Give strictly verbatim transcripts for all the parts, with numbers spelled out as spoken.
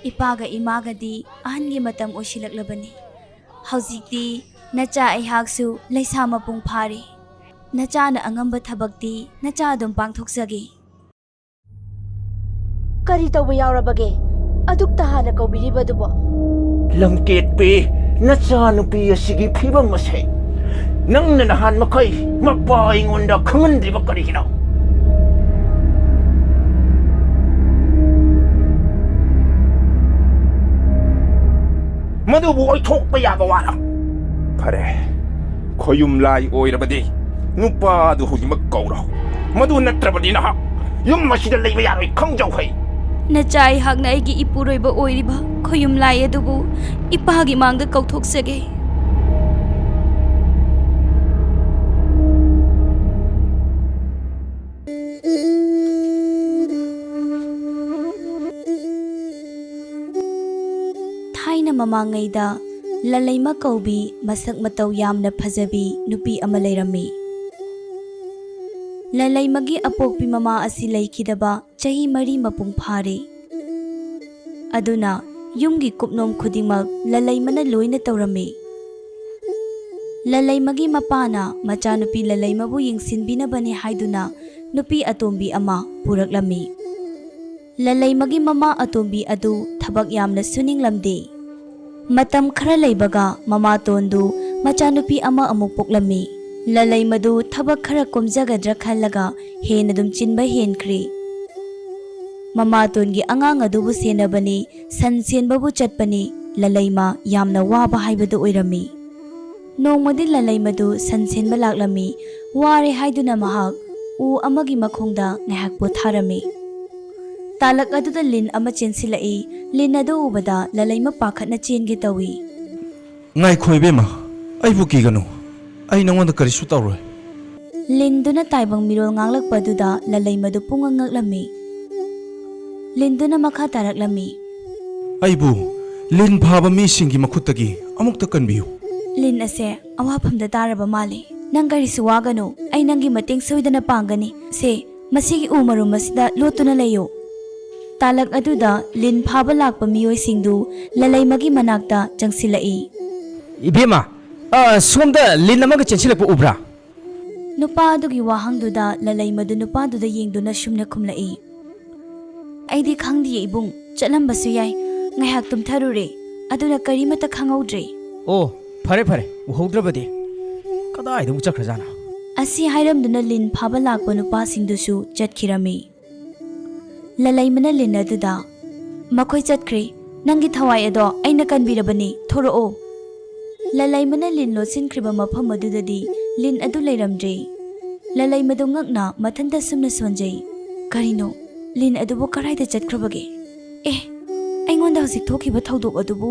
ꯏꯄꯥꯒ ꯏꯃꯥꯒꯗꯤ ꯑꯍꯟꯒꯤ ꯃꯇꯝ ꯑꯣꯏꯁꯤꯜꯂꯛꯂꯕꯅꯤ꯫ ꯍꯧꯖꯤꯛꯇꯤ ꯅꯆꯥ ꯑꯩꯍꯥꯛꯁꯨ ꯂꯩꯁꯥ ꯃꯄꯨꯡ ꯐꯥꯔꯦ꯫ ꯅꯆꯥꯅ ꯑꯉꯝꯕ ꯊꯕꯛꯇꯤ ꯅꯆꯥ ꯑꯗꯨꯝ ꯄꯥꯡꯊꯣꯛꯆꯒꯦ꯫ ꯀꯔꯤ ꯇꯧꯕ ꯌꯥꯎꯔꯕꯒꯦ? ꯑꯗꯨꯛꯇ ꯍꯥꯟꯅ ꯀꯧꯕꯤꯔꯤꯕꯗꯨꯕꯣ? ꯂꯝꯀꯦꯠꯄꯤ, ꯅꯆꯥꯅꯨꯄꯤ ꯑꯁꯤꯒꯤ ꯐꯤꯕꯝ ꯑꯁꯦ ꯅꯪꯅ ꯅꯍꯥꯟ ꯃꯈꯩ ꯃꯄꯥ ꯑꯩꯉꯣꯟꯗ ꯈꯪꯍꯟꯗ꯭ꯔꯤꯕ ꯀꯔꯤꯒꯤꯅꯣ? ꯃꯗꯨꯕꯨ ꯑꯣꯏꯊꯣꯛꯄ ꯌꯥꯕ ꯋꯥꯔ? ꯐꯔꯦ, ꯈꯣꯌꯨꯝ ꯂꯥꯏ ꯑꯣꯏꯔꯕꯗꯤ ꯅꯨꯄꯥꯗꯨ ꯍꯧꯖꯤꯛꯃꯛ ꯀꯧꯔꯣ꯫ ꯃꯗꯨ ꯅꯠꯇ꯭ꯔꯕꯗꯤ ꯅꯍꯥꯛ ꯌꯨꯝ ꯑꯁꯤꯗ ꯂꯩꯕ ꯌꯥꯔꯣꯏ, ꯈꯪꯖꯧ ꯍꯩ꯫ ꯅꯆꯥ ꯑꯩꯍꯥꯛꯅ ꯑꯩꯒꯤ ꯏꯄꯨꯔꯣꯏꯕ ꯑꯣꯏꯔꯤꯕ ꯈꯣꯌꯨꯝ ꯂꯥꯏ ꯑꯗꯨꯕꯨ ꯏꯄꯥꯒꯤ ꯃꯥꯡꯗ ꯀꯧꯊꯣꯛꯆꯒꯦ꯫ ꯊꯥꯏꯅ ꯃꯃꯥꯡꯉꯩꯗ ꯂꯂꯩꯃ ꯀꯧꯕꯤ ꯃꯁꯛ ꯃꯇꯧ ꯌꯥꯝꯅ ꯐꯖꯕꯤ ꯅꯨꯄꯤ ꯑꯃ ꯂꯩꯔꯝꯃꯤ꯫ ꯂꯂꯩꯃꯒꯤ ꯑꯄꯣꯛꯄꯤ ꯃꯃꯥ ꯑꯁꯤ ꯂꯩꯈꯤꯗꯕ ꯆꯍꯤ ꯃꯔꯤ ꯃꯄꯨꯡ ꯐꯥꯔꯦ꯫ ꯑꯗꯨꯅ ꯌꯨꯝꯒꯤ ꯀꯨꯞꯅꯣꯝ ꯈꯨꯗꯤꯡꯃꯛ ꯂꯂꯩꯃꯅ ꯂꯣꯏꯅ ꯇꯧꯔꯝꯃꯤ꯫ ꯂꯂꯩꯃꯒꯤ ꯃꯄꯥꯅ ꯃꯆꯥꯅꯨꯄꯤ ꯂꯂꯩꯃꯕꯨ ꯌꯦꯡꯁꯤꯟꯕꯤꯅꯕꯅꯤ ꯍꯥꯏꯗꯨꯅ ꯅꯨꯄꯤ ꯑꯇꯣꯝꯕꯤ ꯑꯃ ꯄꯨꯔꯛꯂꯝꯃꯤ꯫ ꯂꯂꯩꯃꯒꯤ ꯃꯃꯥ ꯑꯇꯣꯝꯕꯤ ꯑꯗꯨ ꯊꯕꯛ ꯌꯥꯝꯅ ꯁꯨꯅꯤꯡꯂꯝꯗꯦ꯫ ꯃꯇꯝ ꯈꯔ ꯂꯩꯕꯒ ꯃꯃꯥꯇꯣꯟꯗꯨ ꯃꯆꯥꯅꯨꯄꯤ ꯑꯃ ꯑꯃꯨꯛ ꯄꯣꯛꯂꯝꯃꯤ꯫ ꯂꯂꯩꯃꯗꯨ ꯊꯕꯛ ꯈꯔ ꯀꯣꯝꯖꯒꯗ꯭ꯔꯥ ꯈꯜꯂꯒ ꯍꯦꯟꯅ ꯑꯗꯨꯝ ꯆꯤꯟꯕ ꯍꯦꯟꯈ꯭ꯔꯦ꯫ ꯃꯃꯥꯇꯣꯟꯒꯤ ꯑꯉꯥꯡ ꯑꯗꯨꯕꯨ ꯁꯦꯟꯅꯕꯅꯤ, ꯁꯟ ꯁꯦꯟꯕꯕꯨ ꯆꯠꯄꯅꯤ, ꯂꯂꯩꯃ ꯌꯥꯝꯅ ꯋꯥꯕ ꯍꯥꯏꯕꯗꯨ ꯑꯣꯏꯔꯝꯃꯤ꯫ ꯅꯣꯡꯃꯗꯤ ꯂꯂꯩꯃꯗꯨ ꯁꯟ ꯁꯦꯟꯕ ꯂꯥꯛꯂꯝꯃꯤ꯫ ꯋꯥꯔꯦ ꯍꯥꯏꯗꯨꯅ ꯃꯍꯥꯛ ꯎ ꯑꯃꯒꯤ ꯃꯈꯣꯡꯗ ꯉꯥꯏꯍꯥꯛ ꯄꯣꯊꯥꯔꯝꯃꯤ꯫ ꯇꯥꯂꯛ ꯑꯗꯨꯗ ꯂꯤꯟ ꯑꯃ ꯆꯦꯟꯁꯤꯜꯂꯛꯏ꯫ ꯂꯤꯟ ꯑꯗꯨ ꯎꯕꯗ ꯂꯂꯩꯃ ꯄꯥꯈꯠꯅ ꯆꯦꯟꯒꯦ ꯇꯧꯏ꯫ ꯉꯥꯏꯈꯣ ꯏꯕꯦꯝꯃ, ꯑꯩꯕꯨ ꯀꯤꯒꯅꯨ꯫ ꯑꯩ ꯅꯉꯣꯟꯗ ꯀꯔꯤꯁꯨ ꯇꯧꯔꯣꯏ꯫ ꯂꯤꯟꯗꯨꯅ ꯇꯥꯏꯕꯪ ꯃꯤꯔꯣꯜ ꯉꯥꯡꯂꯛꯄꯗꯨꯗ ꯂꯂꯩꯃꯗꯨ ꯄꯨꯡꯉꯛ ꯉꯛꯂꯝꯃꯤ꯫ ꯂꯤꯟꯗꯨꯅ ꯃꯈꯥ ꯇꯥꯔꯛꯂꯝꯃꯤ꯫ ꯑꯩꯕꯨ ꯂꯤꯟ ꯐꯥꯕ ꯃꯤꯁꯤꯡꯒꯤ ꯃꯈꯨꯠꯇꯒꯤ ꯑꯃꯨꯛꯇ ꯀꯟꯕꯤꯌꯨ꯫ ꯂꯤꯟ ꯑꯁꯦ ꯑꯋꯥꯐꯝꯗ ꯇꯥꯔꯕ ꯃꯥꯜꯂꯤ꯫ ꯅꯪ ꯀꯔꯤꯁꯨ ꯋꯥꯒꯅꯨ, ꯑꯩ ꯅꯪꯒꯤ ꯃꯇꯦꯡ ꯁꯣꯏꯗꯅ ꯄꯥꯡꯒꯅꯤ꯫ ꯁꯦ, "ꯃꯁꯤꯒꯤ ꯎ ꯃꯔꯨꯝ ꯑꯁꯤꯗ ꯂꯣꯠꯇꯨꯅ ꯂꯩꯌꯨ"꯫ ꯇꯥꯂꯛ ꯑꯗꯨꯗ ꯂꯤꯟ ꯐꯥꯕ ꯂꯥꯛꯄ ꯃꯤꯑꯣꯏꯁꯤꯡꯗꯨ ꯂꯂꯩꯃꯒꯤ ꯃꯅꯥꯛꯇ ꯆꯪꯁꯤꯜꯂꯛꯏ꯫ "ꯏꯕꯦꯝꯃ, ꯑ, ꯁꯣꯝꯗ ꯂꯤꯟ ꯑꯃꯒ ꯆꯦꯟꯁꯤꯜꯂꯛꯄ ꯎꯕ꯭ꯔꯥ?" ꯅꯨꯄꯥ ꯑꯗꯨꯒꯤ ꯋꯥꯍꯪꯗꯨꯗ ꯂꯂꯩꯃꯗꯨ ꯅꯨꯄꯥꯗꯨꯗ ꯌꯦꯡꯗꯨꯅ ꯁꯨꯝꯅ ꯈꯨꯝꯂꯛꯏ꯫ "ꯑꯩꯗꯤ ꯈꯪꯗꯤꯌꯦ ꯏꯕꯨꯡ, ꯆꯠꯂꯝꯕꯁꯨ ꯌꯥꯏ꯫ ꯉꯥꯏꯍꯥꯛ ꯇꯨꯝꯊꯔꯨꯔꯦ, ꯑꯗꯨꯅ ꯀꯔꯤꯃꯠꯇ ꯈꯪꯍꯧꯗ꯭ꯔꯦ"꯫ "ꯑꯣ, ꯐꯔꯦ ꯐꯔꯦ, ꯎꯍꯧꯗ꯭ꯔꯕꯗꯤ꯫ ꯀꯗꯥꯏꯗ ꯑꯃꯨꯛ ꯆꯠꯈ꯭ꯔꯖꯥꯠꯅꯣ?" ꯑꯁꯤ ꯍꯥꯏꯔꯝꯗꯨꯅ ꯂꯤꯟ ꯐꯥꯕ ꯂꯥꯛꯄ ꯅꯨꯄꯥꯁꯤꯡꯗꯨꯁꯨ ꯆꯠꯈꯤꯔꯝꯃꯤ꯫ ꯂꯂꯩꯃꯅ ꯂꯤꯟ ꯑꯗꯨꯗ, "ꯃꯈꯣꯏ ꯆꯠꯈ꯭ꯔꯦ꯫ ꯅꯪꯒꯤ ꯊꯋꯥꯏ ꯑꯗꯣ ꯑꯩꯅ ꯀꯟꯕꯤꯔꯕꯅꯤ, ꯊꯣꯔꯛꯑꯣ"꯫ ꯂꯂꯩꯃꯅ ꯂꯤꯟ ꯂꯣꯠꯁꯤꯟꯈ꯭ꯔꯤꯕ ꯃꯐꯝ ꯑꯗꯨꯗꯗꯤ ꯂꯤꯟ ꯑꯗꯨ ꯂꯩꯔꯝꯗ꯭ꯔꯦ꯫ ꯂꯂꯩꯃꯗꯨ ꯉꯛꯅ ꯃꯊꯟꯇ ꯁꯨꯝꯅ ꯁꯣꯟꯖꯩ꯫ "ꯀꯔꯤꯅꯣ? ꯂꯤꯟ ꯑꯗꯨꯕꯨ ꯀꯔꯥꯏꯗ ꯆꯠꯈ꯭ꯔꯕꯒꯦ? ꯑꯦ, ꯑꯩꯉꯣꯟꯗ ꯍꯧꯖꯤꯛ ꯊꯣꯛꯈꯤꯕ ꯊꯧꯗꯣꯛ ꯑꯗꯨꯕꯨ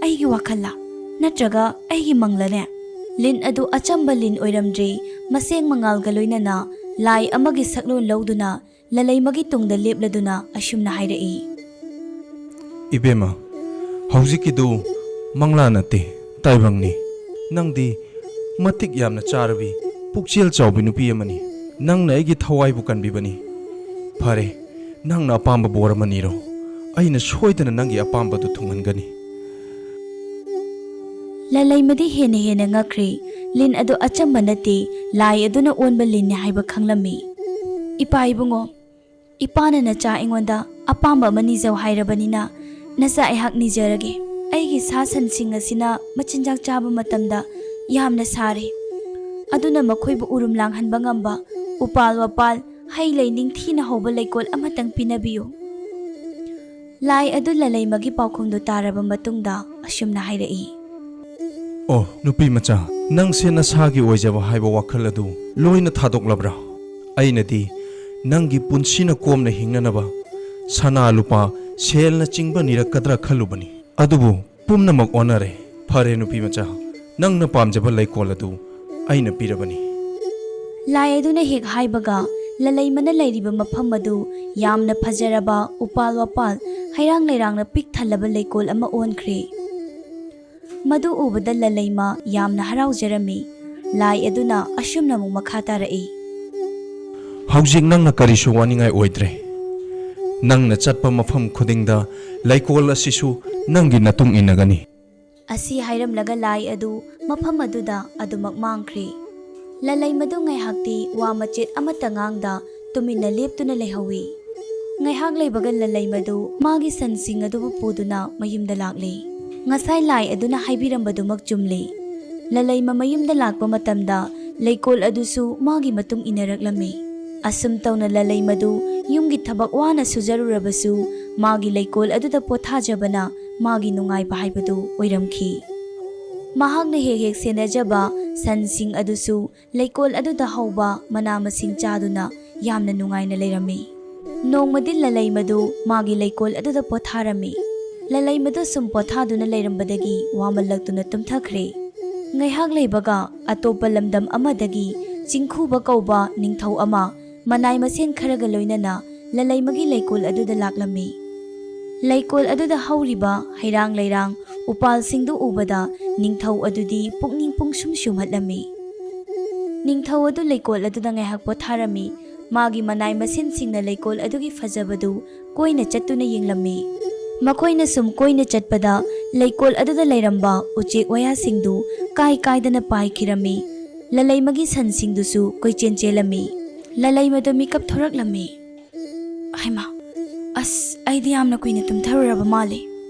ꯑꯩꯒꯤ ꯋꯥꯈꯜꯂ? ꯅꯠꯇ꯭ꯔꯒ ꯑꯩꯒꯤ ꯃꯪꯂꯅꯦ?" ꯂꯤꯟ ꯑꯗꯨ ꯑꯆꯝꯕ ꯂꯤꯟ ꯑꯣꯏꯔꯝꯗ꯭ꯔꯦ, ꯃꯁꯦꯡ ꯃꯉꯥꯜꯒ ꯂꯣꯏꯅꯅ ꯂꯥꯏ ꯑꯃꯒꯤ ꯁꯛꯂꯣꯟ ꯂꯧꯗꯨꯅ ꯂꯂꯩꯃꯒꯤ ꯇꯨꯡꯗ ꯂꯦꯞꯂꯗꯨꯅ ꯑꯁꯨꯝꯅ ꯍꯥꯏꯔꯛꯏ꯫ "ꯏꯕꯦꯝꯃ, ꯍꯧꯖꯤꯛꯀꯤꯗꯨ ꯃꯪꯂꯥ ꯅꯠꯇꯦ, ꯇꯥꯏꯕꯪꯅꯤ꯫ ꯅꯪꯗꯤ ꯃꯇꯤꯛ ꯌꯥꯝꯅ ꯆꯥꯔꯕꯤ, ꯄꯨꯛꯆꯦꯜ ꯆꯥꯎꯕꯤ ꯅꯨꯄꯤ ꯑꯃꯅꯤ꯫ ꯅꯪꯅ ꯑꯩꯒꯤ ꯊꯋꯥꯏꯕꯨ ꯀꯟꯕꯤꯕꯅꯤ꯫ ꯐꯔꯦ, ꯅꯪꯅ ꯑꯄꯥꯝꯕ ꯕꯣꯔ ꯑꯃ ꯅꯤꯔꯣ꯫ ꯑꯩꯅ ꯁꯣꯏꯗꯅ ꯅꯪꯒꯤ ꯑꯄꯥꯝꯕꯗꯨ ꯊꯨꯡꯍꯟꯒꯅꯤ"꯫ ꯂꯂꯩꯃꯗꯤ ꯍꯦꯟꯅ ꯍꯦꯟꯅ ꯉꯛꯈ꯭ꯔꯦ꯫ ꯂꯤꯟ ꯑꯗꯨ ꯑꯆꯝꯕ ꯅꯠꯇꯦ, ꯂꯥꯏ ꯑꯗꯨꯅ ꯑꯣꯟꯕ ꯂꯤꯟꯅꯤ ꯍꯥꯏꯕ ꯈꯪꯂꯝꯃꯤ꯫ "ꯏꯄꯥ ꯏꯕꯨꯡꯉꯣ, ꯏꯄꯥꯅ ꯅꯆꯥ ꯑꯩꯉꯣꯟꯗ ꯑꯄꯥꯝꯕ ꯑꯃ ꯅꯤꯖꯧ ꯍꯥꯏꯔꯕꯅꯤꯅ, ꯅꯆꯥ ꯑꯩꯍꯥꯛ ꯅꯤꯖꯔꯒꯦ꯫ ꯑꯩꯒꯤ ꯁꯥ ꯁꯟꯁꯤꯡ ꯑꯁꯤꯅ ꯃꯆꯤꯟꯖꯥꯛ ꯆꯥꯕ ꯃꯇꯝꯗ ꯌꯥꯝꯅ ꯁꯥꯔꯦ, ꯑꯗꯨꯅ ꯃꯈꯣꯏꯕꯨ ꯎꯔꯨꯝ ꯂꯥꯡꯍꯟꯕ ꯉꯝꯕ ꯎꯄꯥꯜ ꯋꯥꯄꯥꯜ, ꯍꯩ ꯂꯩ ꯅꯤꯡꯊꯤꯅ ꯍꯧꯕ ꯂꯩꯀꯣꯜ ꯑꯃꯇꯪ ꯄꯤꯅꯕꯤꯌꯨ"꯫ ꯂꯥꯏ ꯑꯗꯨ ꯂꯂꯩꯃꯒꯤ ꯄꯥꯎꯈꯨꯝꯗꯨ ꯇꯥꯔꯕ ꯃꯇꯨꯡꯗ ꯑꯁꯨꯝꯅ ꯍꯥꯏꯔꯛꯏ꯫ "ꯑꯣ, ꯅꯨꯄꯤ ꯃꯆꯥ, ꯅꯪꯁꯦ ꯅꯁꯥꯒꯤ ꯑꯣꯏꯖꯕ ꯍꯥꯏꯕ ꯋꯥꯈꯜ ꯑꯗꯨ ꯂꯣꯏꯅ ꯊꯥꯗꯣꯛꯂꯕ꯭ꯔꯥ? ꯑꯩꯅꯗꯤ ꯅꯪꯒꯤ ꯄꯨꯟꯁꯤꯅ ꯀꯣꯝꯅ ꯍꯤꯡꯅꯅꯕ ꯁꯅꯥ ꯂꯨꯄꯥ, ꯁꯦꯜꯅꯆꯤꯡꯕ ꯅꯤꯔꯛꯀꯗ꯭ꯔꯥ ꯈꯜꯂꯨꯕꯅꯤ꯫ ꯑꯗꯨꯕꯨ ꯄꯨꯝꯅꯃꯛ ꯑꯣꯟꯅꯔꯦ꯫ ꯐꯔꯦ, ꯅꯨꯄꯤ ꯃꯆꯥ, ꯅꯪꯅ ꯄꯥꯝꯖꯕ ꯂꯩꯀꯣꯜ ꯑꯗꯨ ꯑꯩꯅ ꯄꯤꯔꯕꯅꯤ"꯫ ꯂꯥꯏ ꯑꯗꯨꯅ ꯍꯦꯛ ꯍꯥꯏꯕꯒ ꯂꯂꯩꯃꯅ ꯂꯩꯔꯤꯕ ꯃꯐꯝ ꯑꯗꯨ ꯌꯥꯝꯅ ꯐꯖꯔꯕ ꯎꯄꯥꯜ ꯋꯥꯄꯥꯜ, ꯍꯩꯔꯥꯡ ꯂꯩꯔꯥꯡꯅ ꯄꯤꯛ ꯊꯜꯂꯕ ꯂꯩꯀꯣꯜ ꯑꯃ ꯑꯣꯟꯈ꯭ꯔꯦ꯫ ꯃꯗꯨ ꯎꯕꯗ ꯂꯂꯩꯃ ꯌꯥꯝꯅ ꯍꯔꯥꯎꯖꯔꯝꯃꯤ꯫ ꯂꯥꯏ ꯑꯗꯨꯅ ꯑꯁꯨꯝꯅ ꯑꯃꯨꯛ ꯃꯈꯥ ꯇꯥꯔꯛꯏ꯫ ꯍꯧꯖꯤꯛ ꯅꯪꯅ ꯀꯔꯤꯁꯨ ꯋꯥꯅꯤꯡꯉꯥꯏ ꯑꯣꯏꯗ꯭ꯔꯦ꯫ ꯅꯪꯅ ꯆꯠꯄ ꯃꯐꯝ ꯈꯨꯗꯤꯡꯗ ꯂꯩꯀꯣꯜ ꯑꯁꯤꯁꯨ ꯅꯪꯒꯤ ꯅꯇꯨꯡ ꯏꯟꯅꯒꯅꯤ꯫ ꯑꯁꯤ ꯍꯥꯏꯔꯝꯂꯒ ꯂꯥꯏ ꯑꯗꯨ ꯃꯐꯝ ꯑꯗꯨꯗ ꯑꯗꯨꯃꯛ ꯃꯥꯡꯈ꯭ꯔꯦ꯫ ꯂꯂꯩꯃꯗꯨ ꯉꯥꯏꯍꯥꯛꯇꯤ ꯋꯥ ꯃꯆꯦꯠ ꯑꯃꯠꯇ ꯉꯥꯡꯗ ꯇꯨꯃꯤꯟꯅ ꯂꯦꯞꯇꯨꯅ ꯂꯩꯍꯧꯏ꯫ ꯉꯥꯏꯍꯥꯛ ꯂꯩꯕꯒ ꯂꯂꯩꯃꯗꯨ ꯃꯥꯒꯤ ꯁꯟꯁꯤꯡ ꯑꯗꯨꯕꯨ ꯄꯨꯗꯨꯅ ꯃꯌꯨꯝꯗ ꯂꯥꯛꯂꯦ꯫ ꯉꯁꯥꯏ ꯂꯥꯏ ꯑꯗꯨꯅ ꯍꯥꯏꯕꯤꯔꯝꯕꯗꯨꯃꯛ ꯆꯨꯝꯂꯦ꯫ ꯂꯂꯩꯃ ꯃꯌꯨꯝꯗ ꯂꯥꯛꯄ ꯃꯇꯝꯗ ꯂꯩꯀꯣꯜ ꯑꯗꯨꯁꯨ ꯃꯥꯒꯤ ꯃꯇꯨꯡ ꯏꯟꯅꯔꯛꯂꯝꯃꯤ꯫ ꯑꯁꯨꯝ ꯇꯧꯅ ꯂꯂꯩꯃꯗꯨ ꯌꯨꯝꯒꯤ ꯊꯕꯛ ꯋꯥꯅ ꯁꯨꯖꯔꯨꯔꯕꯁꯨ ꯃꯥꯒꯤ ꯂꯩꯀꯣꯜ ꯑꯗꯨꯗ ꯄꯣꯊꯥꯖꯕꯅ ꯃꯥꯒꯤ ꯅꯨꯡꯉꯥꯏꯕ ꯍꯥꯏꯕꯗꯨ ꯑꯣꯏꯔꯝꯈꯤ꯫ ꯃꯍꯥꯛꯅ ꯍꯦꯛ ꯍꯦꯛ ꯁꯦꯟꯅꯖꯕ ꯁꯟꯁꯤꯡ ꯑꯗꯨꯁꯨ ꯂꯩꯀꯣꯜ ꯑꯗꯨꯗ ꯍꯧꯕ ꯃꯅꯥ ꯃꯁꯤꯡ ꯆꯥꯗꯨꯅ ꯌꯥꯝꯅ ꯅꯨꯡꯉꯥꯏꯅ ꯂꯩꯔꯝꯃꯤ꯫ ꯅꯣꯡꯃꯗꯤ ꯂꯂꯩꯃꯗꯨ ꯃꯥꯒꯤ ꯂꯩꯀꯣꯜ ꯑꯗꯨꯗ ꯄꯣꯊꯥꯔꯝꯃꯤ꯫ ꯂꯂꯩꯃꯗꯨ ꯁꯨꯝ ꯄꯣꯊꯥꯗꯨꯅ ꯂꯩꯔꯝꯕꯗꯒꯤ ꯋꯥꯃꯜꯂꯛꯇꯨꯅ ꯇꯨꯝꯊꯈ꯭ꯔꯦ꯫ ꯉꯥꯏꯍꯥꯛ ꯂꯩꯕꯒ ꯑꯇꯣꯞꯄ ꯂꯝꯗꯝ ꯑꯃꯗꯒꯤ ꯆꯤꯡꯈꯨꯕ ꯀꯧꯕ ꯅꯤꯡꯊꯧ ꯑꯃ ꯃꯅꯥꯏ ꯃꯁꯦꯟ ꯈꯔꯒ ꯂꯣꯏꯅꯅ ꯂꯂꯩꯃꯒꯤ ꯂꯩꯀꯣꯜ ꯑꯗꯨꯗ ꯂꯥꯛꯂꯝꯃꯤ꯫ ꯂꯩꯀꯣꯜ ꯑꯗꯨꯗ ꯍꯧꯔꯤꯕ ꯍꯩꯔꯥꯡ ꯂꯩꯔꯥꯡ ꯎꯄꯥꯜꯁꯤꯡꯗꯨ ꯎꯕꯗ ꯅꯤꯡꯊꯧ ꯑꯗꯨꯗꯤ ꯄꯨꯛꯅꯤꯡ ꯄꯨꯡꯁꯨꯝ ꯁꯨꯝꯍꯠꯂꯝꯃꯤ꯫ ꯅꯤꯡꯊꯧ ꯑꯗꯨ ꯂꯩꯀꯣꯜ ꯑꯗꯨꯗ ꯉꯥꯏꯍꯥꯛ ꯄꯣꯊꯥꯔꯝꯃꯤ꯫ ꯃꯥꯒꯤ ꯃꯅꯥꯏ ꯃꯁꯦꯟꯁꯤꯡꯅ ꯂꯩꯀꯣꯜ ꯑꯗꯨꯒꯤ ꯐꯖꯕꯗꯨ ꯀꯣꯏꯅ ꯆꯠꯇꯨꯅ ꯌꯦꯡꯂꯝꯃꯤ꯫ ꯃꯈꯣꯏꯅ ꯁꯨꯝ ꯀꯣꯏꯅ ꯆꯠꯄꯗ ꯂꯩꯀꯣꯜ ꯑꯗꯨꯗ ꯂꯩꯔꯝꯕ ꯎꯆꯦꯛ ꯋꯥꯌꯥꯁꯤꯡꯗꯨ ꯀꯥꯏ ꯀꯥꯏꯗꯅ ꯄꯥꯏꯈꯤꯔꯝꯃꯤ꯫ ꯂꯂꯩꯃꯒꯤ ꯁꯟꯁꯤꯡꯗꯨꯁꯨ ꯀꯣꯏꯆꯦꯟ ꯆꯦꯜꯂꯝꯃꯤ꯫ ꯂꯂꯩꯃꯗꯨ ꯃꯤꯀꯞ ꯊꯣꯔꯛꯂꯝꯃꯤ꯫ ꯍꯩꯃꯥ, ꯑꯁ, ꯑꯩꯗꯤ ꯌꯥꯝꯅ ꯀꯨꯏꯅ ꯇꯨꯝꯊꯔꯨꯔꯕ ꯃꯥꯜꯂꯦ꯫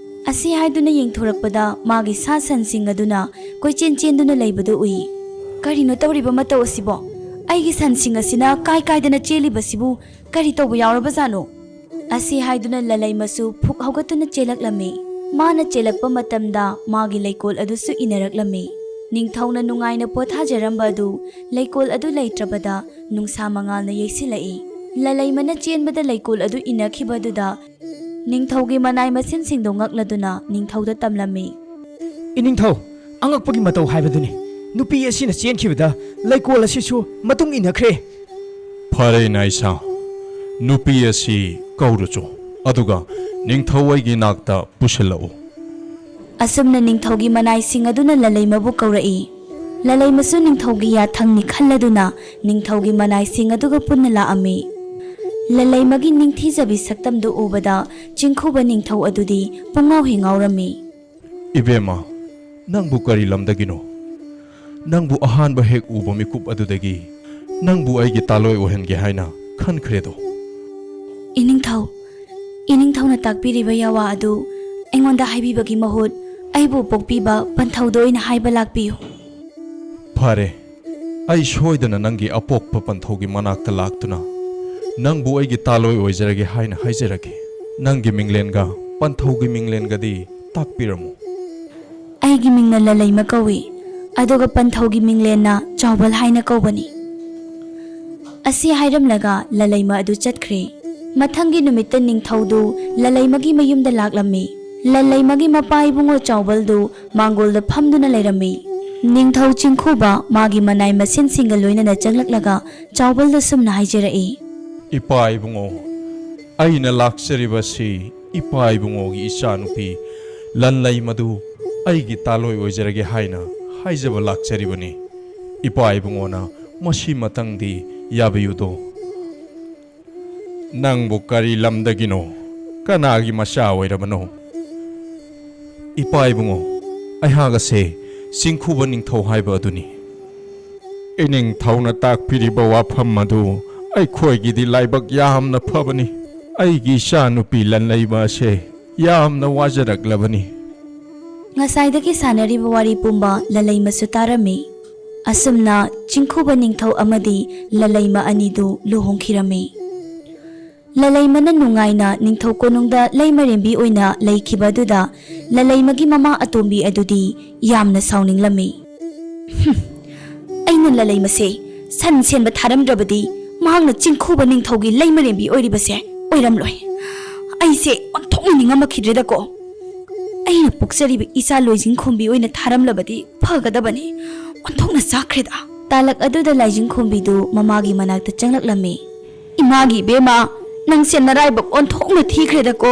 ꯑꯁꯤ ꯍꯥꯏꯗꯨꯅ ꯌꯦꯡꯊꯣꯔꯛꯄꯗ ꯃꯥꯒꯤ ꯁꯥ ꯁꯟꯁꯤꯡ ꯑꯗꯨꯅ ꯀꯣꯏꯆꯦꯟ ꯆꯦꯟꯗꯨꯅ ꯂꯩꯕꯗꯨ ꯎꯏ꯫ "ꯀꯔꯤꯅꯣ ꯇꯧꯔꯤꯕ ꯃꯇꯧ ꯑꯁꯤꯕꯣ? ꯑꯩꯒꯤ ꯁꯟꯁꯤꯡ ꯑꯁꯤꯅ ꯀꯥꯏ ꯀꯥꯏꯗꯅ ꯆꯦꯜꯂꯤꯕꯁꯤꯕꯨ ꯀꯔꯤ ꯇꯧꯕ ꯌꯥꯎꯔꯕꯖꯥꯠꯅꯣ?" ꯑꯁꯤ ꯍꯥꯏꯗꯨꯅ ꯂꯂꯩꯃꯁꯨ ꯐꯨꯛ ꯍꯧꯒꯠꯇꯨꯅ ꯆꯦꯜꯂꯛꯂꯝꯃꯤ꯫ ꯃꯥꯅ ꯆꯦꯜꯂꯛꯄ ꯃꯇꯝꯗ ꯃꯥꯒꯤ ꯂꯩꯀꯣꯜ ꯑꯗꯨꯁꯨ ꯏꯟꯅꯔꯛꯂꯝꯃꯤ꯫ ꯅꯤꯡꯊꯧꯅ ꯅꯨꯡꯉꯥꯏꯅ ꯄꯣꯊꯥꯖꯔꯝꯕ ꯑꯗꯨ ꯂꯩꯀꯣꯜ ꯑꯗꯨ ꯂꯩꯇ꯭ꯔꯕꯗ ꯅꯨꯡꯁꯥ ꯃꯉꯥꯜꯅ ꯌꯩꯁꯤꯜꯂꯛꯏ꯫ ꯂꯂꯩꯃꯅ ꯆꯦꯟꯕꯗ ꯂꯩꯀꯣꯜ ꯑꯗꯨ ꯏꯟꯅꯈꯤꯕꯗꯨꯗ ꯅꯤꯡꯊꯧꯒꯤ ꯃꯅꯥꯏ ꯃꯁꯤꯟꯁꯤꯡꯗꯨ ꯉꯛꯂꯗꯨꯅ ꯅꯤꯡꯊꯧꯗ ꯇꯝꯂꯝꯃꯤ꯫ "ꯏꯅꯤꯡꯊꯧ, ꯑꯉꯛꯄꯒꯤ ꯃꯇꯧ ꯍꯥꯏꯕꯗꯨꯅꯤ꯫ ꯅꯨꯄꯤ ꯑꯁꯤꯅ ꯆꯦꯟꯈꯤꯕꯗ ꯂꯩꯀꯣꯜ ꯑꯁꯤꯁꯨ ꯃꯇꯨꯡ ꯏꯟꯅꯈ꯭ꯔꯦ꯫" "ꯐꯔꯦ, ꯅꯥꯏꯁꯥ, ꯅꯨꯄꯤ ꯑꯁꯤ ꯀꯧꯔꯨꯆꯣ, ꯑꯗꯨꯒ ꯅꯤꯡꯊꯧ ꯑꯩꯒꯤ ꯅꯥꯛꯇ ꯄꯨꯁꯤꯜꯂꯛꯎ꯫" ꯑꯁꯨꯝꯅ ꯅꯤꯡꯊꯧꯒꯤ ꯃꯅꯥꯏꯁꯤꯡ ꯑꯗꯨꯅ ꯂꯂꯩꯃꯕꯨ ꯀꯧꯔꯛꯏ꯫ ꯂꯂꯩꯃꯁꯨ ꯅꯤꯡꯊꯧꯒꯤ ꯌꯥꯊꯪꯅꯤ ꯈꯜꯂꯗꯨꯅ ꯅꯤꯡꯊꯧꯒꯤ ꯃꯅꯥꯏꯁꯤꯡ ꯑꯗꯨꯒ ꯄꯨꯟꯅ ꯂꯥꯛꯑꯝꯃꯤ꯫ ꯂꯂꯩꯃꯒꯤ ꯅꯤꯡꯊꯤꯖꯕꯤ ꯁꯛꯇꯝꯗꯨ ꯎꯕꯗ ꯆꯤꯡꯈꯨꯕ ꯅꯤꯡꯊꯧ ꯑꯗꯨꯗꯤ ꯄꯨꯡꯉꯥꯎ ꯍꯦꯛ ꯉꯥꯎꯔꯝꯃꯤ꯫ "ꯏꯕꯦꯝꯃ, ꯅꯪꯕꯨ ꯀꯔꯤ ꯂꯝꯗꯒꯤꯅꯣ? ꯅꯪꯕꯨ ꯑꯍꯥꯟꯕ ꯍꯦꯛ ꯎꯕ ꯃꯤꯀꯨꯞ ꯑꯗꯨꯗꯒꯤ ꯅꯪꯕꯨ ꯑꯩꯒꯤ ꯇꯥꯂꯣꯏ ꯑꯣꯏꯍꯟꯒꯦ ꯍꯥꯏꯅ ꯈꯟꯈ꯭ꯔꯦꯗꯣ꯫" "ꯏꯅꯤꯡꯊꯧ, ꯏꯅꯤꯡꯊꯧꯅ ꯇꯥꯛꯄꯤꯔꯤꯕ ꯌꯥꯋꯥ ꯑꯗꯨ ꯑꯩꯉꯣꯟꯗ ꯍꯥꯏꯕꯤꯕꯒꯤ ꯃꯍꯨꯠ ꯑꯩꯕꯨ ꯄꯣꯛꯄꯤꯕ ꯄꯟꯊꯧꯗ ꯑꯣꯏꯅ ꯍꯥꯏꯕ ꯂꯥꯛꯄꯤꯌꯨ꯫" "ꯐꯔꯦ, ꯑꯩ ꯁꯣꯏꯗꯅ ꯅꯪꯒꯤ ꯑꯄꯣꯛꯄ ꯄꯟꯊꯧꯒꯤ ꯃꯅꯥꯛꯇ ꯂꯥꯛꯇꯨꯅ ꯅꯪꯕꯨ ꯑꯩꯒꯤ ꯇꯥꯂꯣꯏ ꯑꯣꯏꯖꯔꯒꯦ ꯍꯥꯏꯅ ꯍꯥꯏꯖꯔꯒꯦ꯫ ꯅꯪꯒꯤ ꯃꯤꯡꯂꯦꯟꯒ ꯄꯟꯊꯧꯒꯤ ꯃꯤꯡꯂꯦꯟꯒꯗꯤ ꯇꯥꯛꯄꯤꯔꯝꯃꯨ꯫" "ꯑꯩꯒꯤ ꯃꯤꯡꯅ ꯂꯂꯩꯃ ꯀꯧꯏ, ꯑꯗꯨꯒ ꯄꯟꯊꯧꯒꯤ ꯃꯤꯡꯂꯦꯟꯅ ꯆꯥꯎꯕꯜ ꯍꯥꯏꯅ ꯀꯧꯕꯅꯤ꯫" ꯑꯁꯤ ꯍꯥꯏꯔꯝꯂꯒ ꯂꯂꯩꯃ ꯑꯗꯨ ꯆꯠꯈ꯭ꯔꯦ꯫ ꯃꯊꯪꯒꯤ ꯅꯨꯃꯤꯠꯇ ꯅꯤꯡꯊꯧꯗꯨ ꯂꯂꯩꯃꯒꯤ ꯃꯌꯨꯝꯗ ꯂꯥꯛꯂꯝꯃꯤ꯫ ꯂꯂꯩꯃꯒꯤ ꯃꯄꯥ ꯏꯕꯨꯡꯉꯣ ꯆꯥꯎꯕꯜꯗꯨ ꯃꯥꯡꯒꯣꯜꯗ ꯐꯝꯗꯨꯅ ꯂꯩꯔꯝꯃꯤ꯫ ꯅꯤꯡꯊꯧ ꯆꯤꯡꯈꯨꯕ ꯃꯥꯒꯤ ꯃꯅꯥꯏ ꯃꯁꯦꯟꯁꯤꯡꯒ ꯂꯣꯏꯅꯅ ꯆꯪꯂꯛꯂꯒ ꯆꯥꯎꯕꯜꯗ ꯁꯨꯝꯅ ꯍꯥꯏꯖꯔꯛꯏ꯫ "ꯏꯄꯥ ꯏꯕꯨꯡꯉꯣ, ꯑꯩꯅ ꯂꯥꯛꯆꯔꯤꯕꯁꯤ ꯏꯄꯥ ꯏꯕꯨꯡꯉꯣꯒꯤ ꯏꯆꯥꯅꯨꯄꯤ ꯂꯟꯂꯩꯃꯗꯨ ꯑꯩꯒꯤ ꯇꯥꯂꯣꯏ ꯑꯣꯏꯖꯔꯒꯦ ꯍꯥꯏꯅ ꯍꯥꯏꯖꯕ ꯂꯥꯛꯆꯔꯤꯕꯅꯤ꯫ ꯏꯄꯥ ꯏꯕꯨꯡꯉꯣꯅ ꯃꯁꯤ ꯃꯇꯪꯗꯤ ꯌꯥꯕꯤꯌꯨꯗꯣ꯫" "ꯅꯪꯕꯨ ꯀꯔꯤ ꯂꯝꯗꯒꯤꯅꯣ? ꯀꯅꯥꯒꯤ ꯃꯆꯥ ꯑꯣꯏꯔꯕꯅꯣ?" "ꯏꯄꯥ ꯏꯕꯨꯡꯉꯣ, ꯑꯩꯍꯥꯛ ꯑꯁꯦ ꯆꯤꯡꯈꯨꯕ ꯅꯤꯡꯊꯧ ꯍꯥꯏꯕ ꯑꯗꯨꯅꯤ꯫" "ꯏꯅꯤꯡꯊꯧꯅ ꯇꯥꯛꯄꯤꯔꯤꯕ ꯋꯥꯐꯝ ꯑꯗꯨ ꯑꯩꯈꯣꯏꯒꯤꯗꯤ ꯂꯥꯏꯕꯛ ꯌꯥꯝꯅ ꯐꯕꯅꯤ꯫ ꯑꯩꯒꯤ ꯏꯆꯥꯅꯨꯄꯤ ꯂꯟꯂꯩꯃ ꯑꯁꯦ ꯌꯥꯝꯅ ꯋꯥꯖꯔꯛꯂꯕꯅꯤ꯫" ꯉꯁꯥꯏꯗꯒꯤ ꯁꯥꯟꯅꯔꯤꯕ ꯋꯥꯔꯤ ꯄꯨꯝꯕ ꯂꯂꯩꯃꯁꯨ ꯇꯥꯔꯝꯃꯤ꯫ ꯑꯁꯨꯝꯅ ꯆꯤꯡꯈꯨꯕ ꯅꯤꯡꯊꯧ ꯑꯃꯗꯤ ꯂꯂꯩꯃ ꯑꯅꯤꯗꯨ ꯂꯨꯍꯣꯡꯈꯤꯔꯝꯃꯤ꯫ ꯂꯂꯩꯃꯅ ꯅꯨꯡꯉꯥꯏꯅ ꯅꯤꯡꯊꯧ ꯀꯣꯅꯨꯡꯗ ꯂꯩꯃꯔꯦꯝꯕꯤ ꯑꯣꯏꯅ ꯂꯩꯈꯤꯕ ꯑꯗꯨꯗ ꯂꯂꯩꯃꯒꯤ ꯃꯃꯥ ꯑꯇꯣꯝꯕꯤ ꯑꯗꯨꯗꯤ ꯌꯥꯝꯅ ꯁꯥꯎꯅꯤꯡꯂꯝꯃꯤ꯫ "ꯍꯨꯝ, ꯑꯩꯅ ꯂꯂꯩꯃꯁꯦ ꯁꯟ ꯁꯦꯟꯕ ꯊꯥꯔꯝꯗ꯭ꯔꯕꯗꯤ ꯃꯍꯥꯛꯅ ꯆꯤꯡꯈꯨꯕ ꯅꯤꯡꯊꯧꯒꯤ ꯂꯩꯃꯔꯦꯝꯕꯤ ꯑꯣꯏꯔꯤꯕꯁꯦ ꯑꯣꯏꯔꯝꯂꯣꯏ꯫ ꯑꯩꯁꯦ ꯑꯣꯟꯊꯣꯛꯅ ꯅꯤꯡꯉꯝꯃꯛꯈꯤꯗ꯭ꯔꯦꯗꯀꯣ꯫ ꯑꯩꯅ ꯄꯣꯛꯆꯔꯤꯕ ꯏꯆꯥ ꯂꯣꯏꯖꯤꯡ ꯈꯣꯝꯕꯤ ꯑꯣꯏꯅ ꯊꯥꯔꯝꯂꯕꯗꯤ ꯐꯒꯗꯕꯅꯤ꯫ ꯑꯣꯟꯊꯣꯛꯅ ꯆꯥꯛꯈ꯭ꯔꯦꯗ꯫" ꯇꯥꯂꯛ ꯑꯗꯨꯗ ꯂꯥꯏꯖꯤꯡ ꯈꯣꯝꯕꯤꯗꯨ ꯃꯃꯥꯒꯤ ꯃꯅꯥꯛꯇ ꯆꯪꯂꯛꯂꯝꯃꯤ꯫ "ꯏꯃꯥꯒꯤ ꯏꯕꯦꯝꯃ, ꯅꯪꯁꯦ ꯅꯔꯥꯏꯕꯛ ꯑꯣꯟꯊꯣꯛꯅ ꯊꯤꯈ꯭ꯔꯦꯗꯀꯣ꯫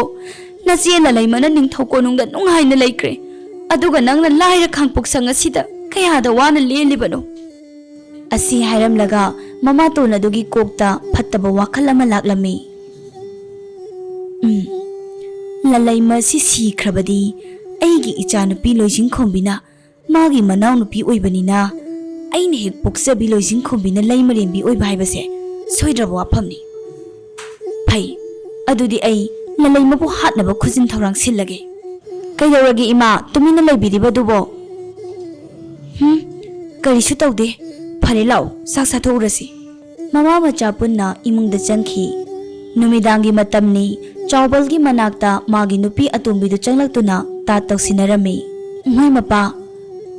ꯅꯆꯦ ꯂꯂꯩꯃꯅ ꯅꯤꯡꯊꯧ ꯀꯣꯅꯨꯡꯗ ꯅꯨꯡꯉꯥꯏꯅ ꯂꯩꯈ꯭ꯔꯦ, ꯑꯗꯨꯒ ꯅꯪꯅ ꯂꯥꯏꯔ ꯈꯥꯡꯄꯣꯛ ꯁꯪ ꯑꯁꯤꯗ ꯀꯌꯥꯗ ꯋꯥꯅ ꯂꯦꯜꯂꯤꯕꯅꯣ?" ꯑꯁꯤ ꯍꯥꯏꯔꯝꯂꯒ ꯃꯃꯥꯇꯣꯟ ꯑꯗꯨꯒꯤ ꯀꯣꯛꯇ ꯐꯠꯇꯕ ꯋꯥꯈꯜ ꯑꯃ ꯂꯥꯛꯂꯝꯃꯤ꯫ "ꯎꯝ, ꯂꯂꯩꯃ ꯑꯁꯤ ꯁꯤꯈ꯭ꯔꯕꯗꯤ ꯑꯩꯒꯤ ꯏꯆꯥꯅꯨꯄꯤ ꯂꯣꯏꯖꯤꯡꯈꯣꯝꯕꯤꯅ ꯃꯥꯒꯤ ꯃꯅꯥꯎꯅꯨꯄꯤ ꯑꯣꯏꯕꯅꯤꯅ ꯑꯩꯅ ꯍꯦꯛ ꯄꯣꯛꯆꯕꯤ ꯂꯣꯏꯖꯤꯡꯈꯣꯝꯕꯤꯅ ꯂꯩꯃꯔꯦꯝꯕꯤ ꯑꯣꯏꯕ ꯍꯥꯏꯕꯁꯦ ꯁꯣꯏꯗ꯭ꯔꯕ ꯋꯥꯐꯝꯅꯤ꯫ ꯐꯩ, ꯑꯗꯨꯗꯤ ꯑꯩ ꯂꯂꯩꯃꯕꯨ ꯍꯥꯠꯅꯕ ꯈꯨꯖꯤꯟ ꯊꯧꯔꯥꯡ ꯁꯤꯜꯂꯒꯦ꯫" "ꯀꯩꯗꯧꯔꯒꯦ ꯏꯃꯥ, ꯇꯨꯃꯤꯟꯅ ꯂꯩꯕꯤꯔꯤꯕꯗꯨꯕꯣ?" "ꯍꯨꯝ, ꯀꯔꯤꯁꯨ ꯇꯧꯗꯦ꯫ ꯐꯔꯦ, ꯂꯥꯛꯑꯣ, ꯆꯥꯛ ꯆꯥꯊꯣꯛꯎꯔꯁꯤ꯫" ꯃꯃꯥ ꯃꯆꯥ ꯄꯨꯟꯅ ꯏꯃꯨꯡꯗ ꯆꯪꯈꯤ꯫ ꯅꯨꯃꯤꯗꯥꯡꯒꯤ ꯃꯇꯝꯅꯤ꯫ ꯆꯥꯎꯕꯜꯒꯤ ꯃꯅꯥꯛꯇ ꯃꯥꯒꯤ ꯅꯨꯄꯤ ꯑꯇꯣꯝꯕꯤꯗꯨ ꯆꯪꯂꯛꯇꯨꯅ ꯇꯥꯠ ꯇꯧꯁꯤꯟꯅꯔꯝꯃꯤ꯫ "ꯏꯃꯥꯏ ꯃꯄꯥ,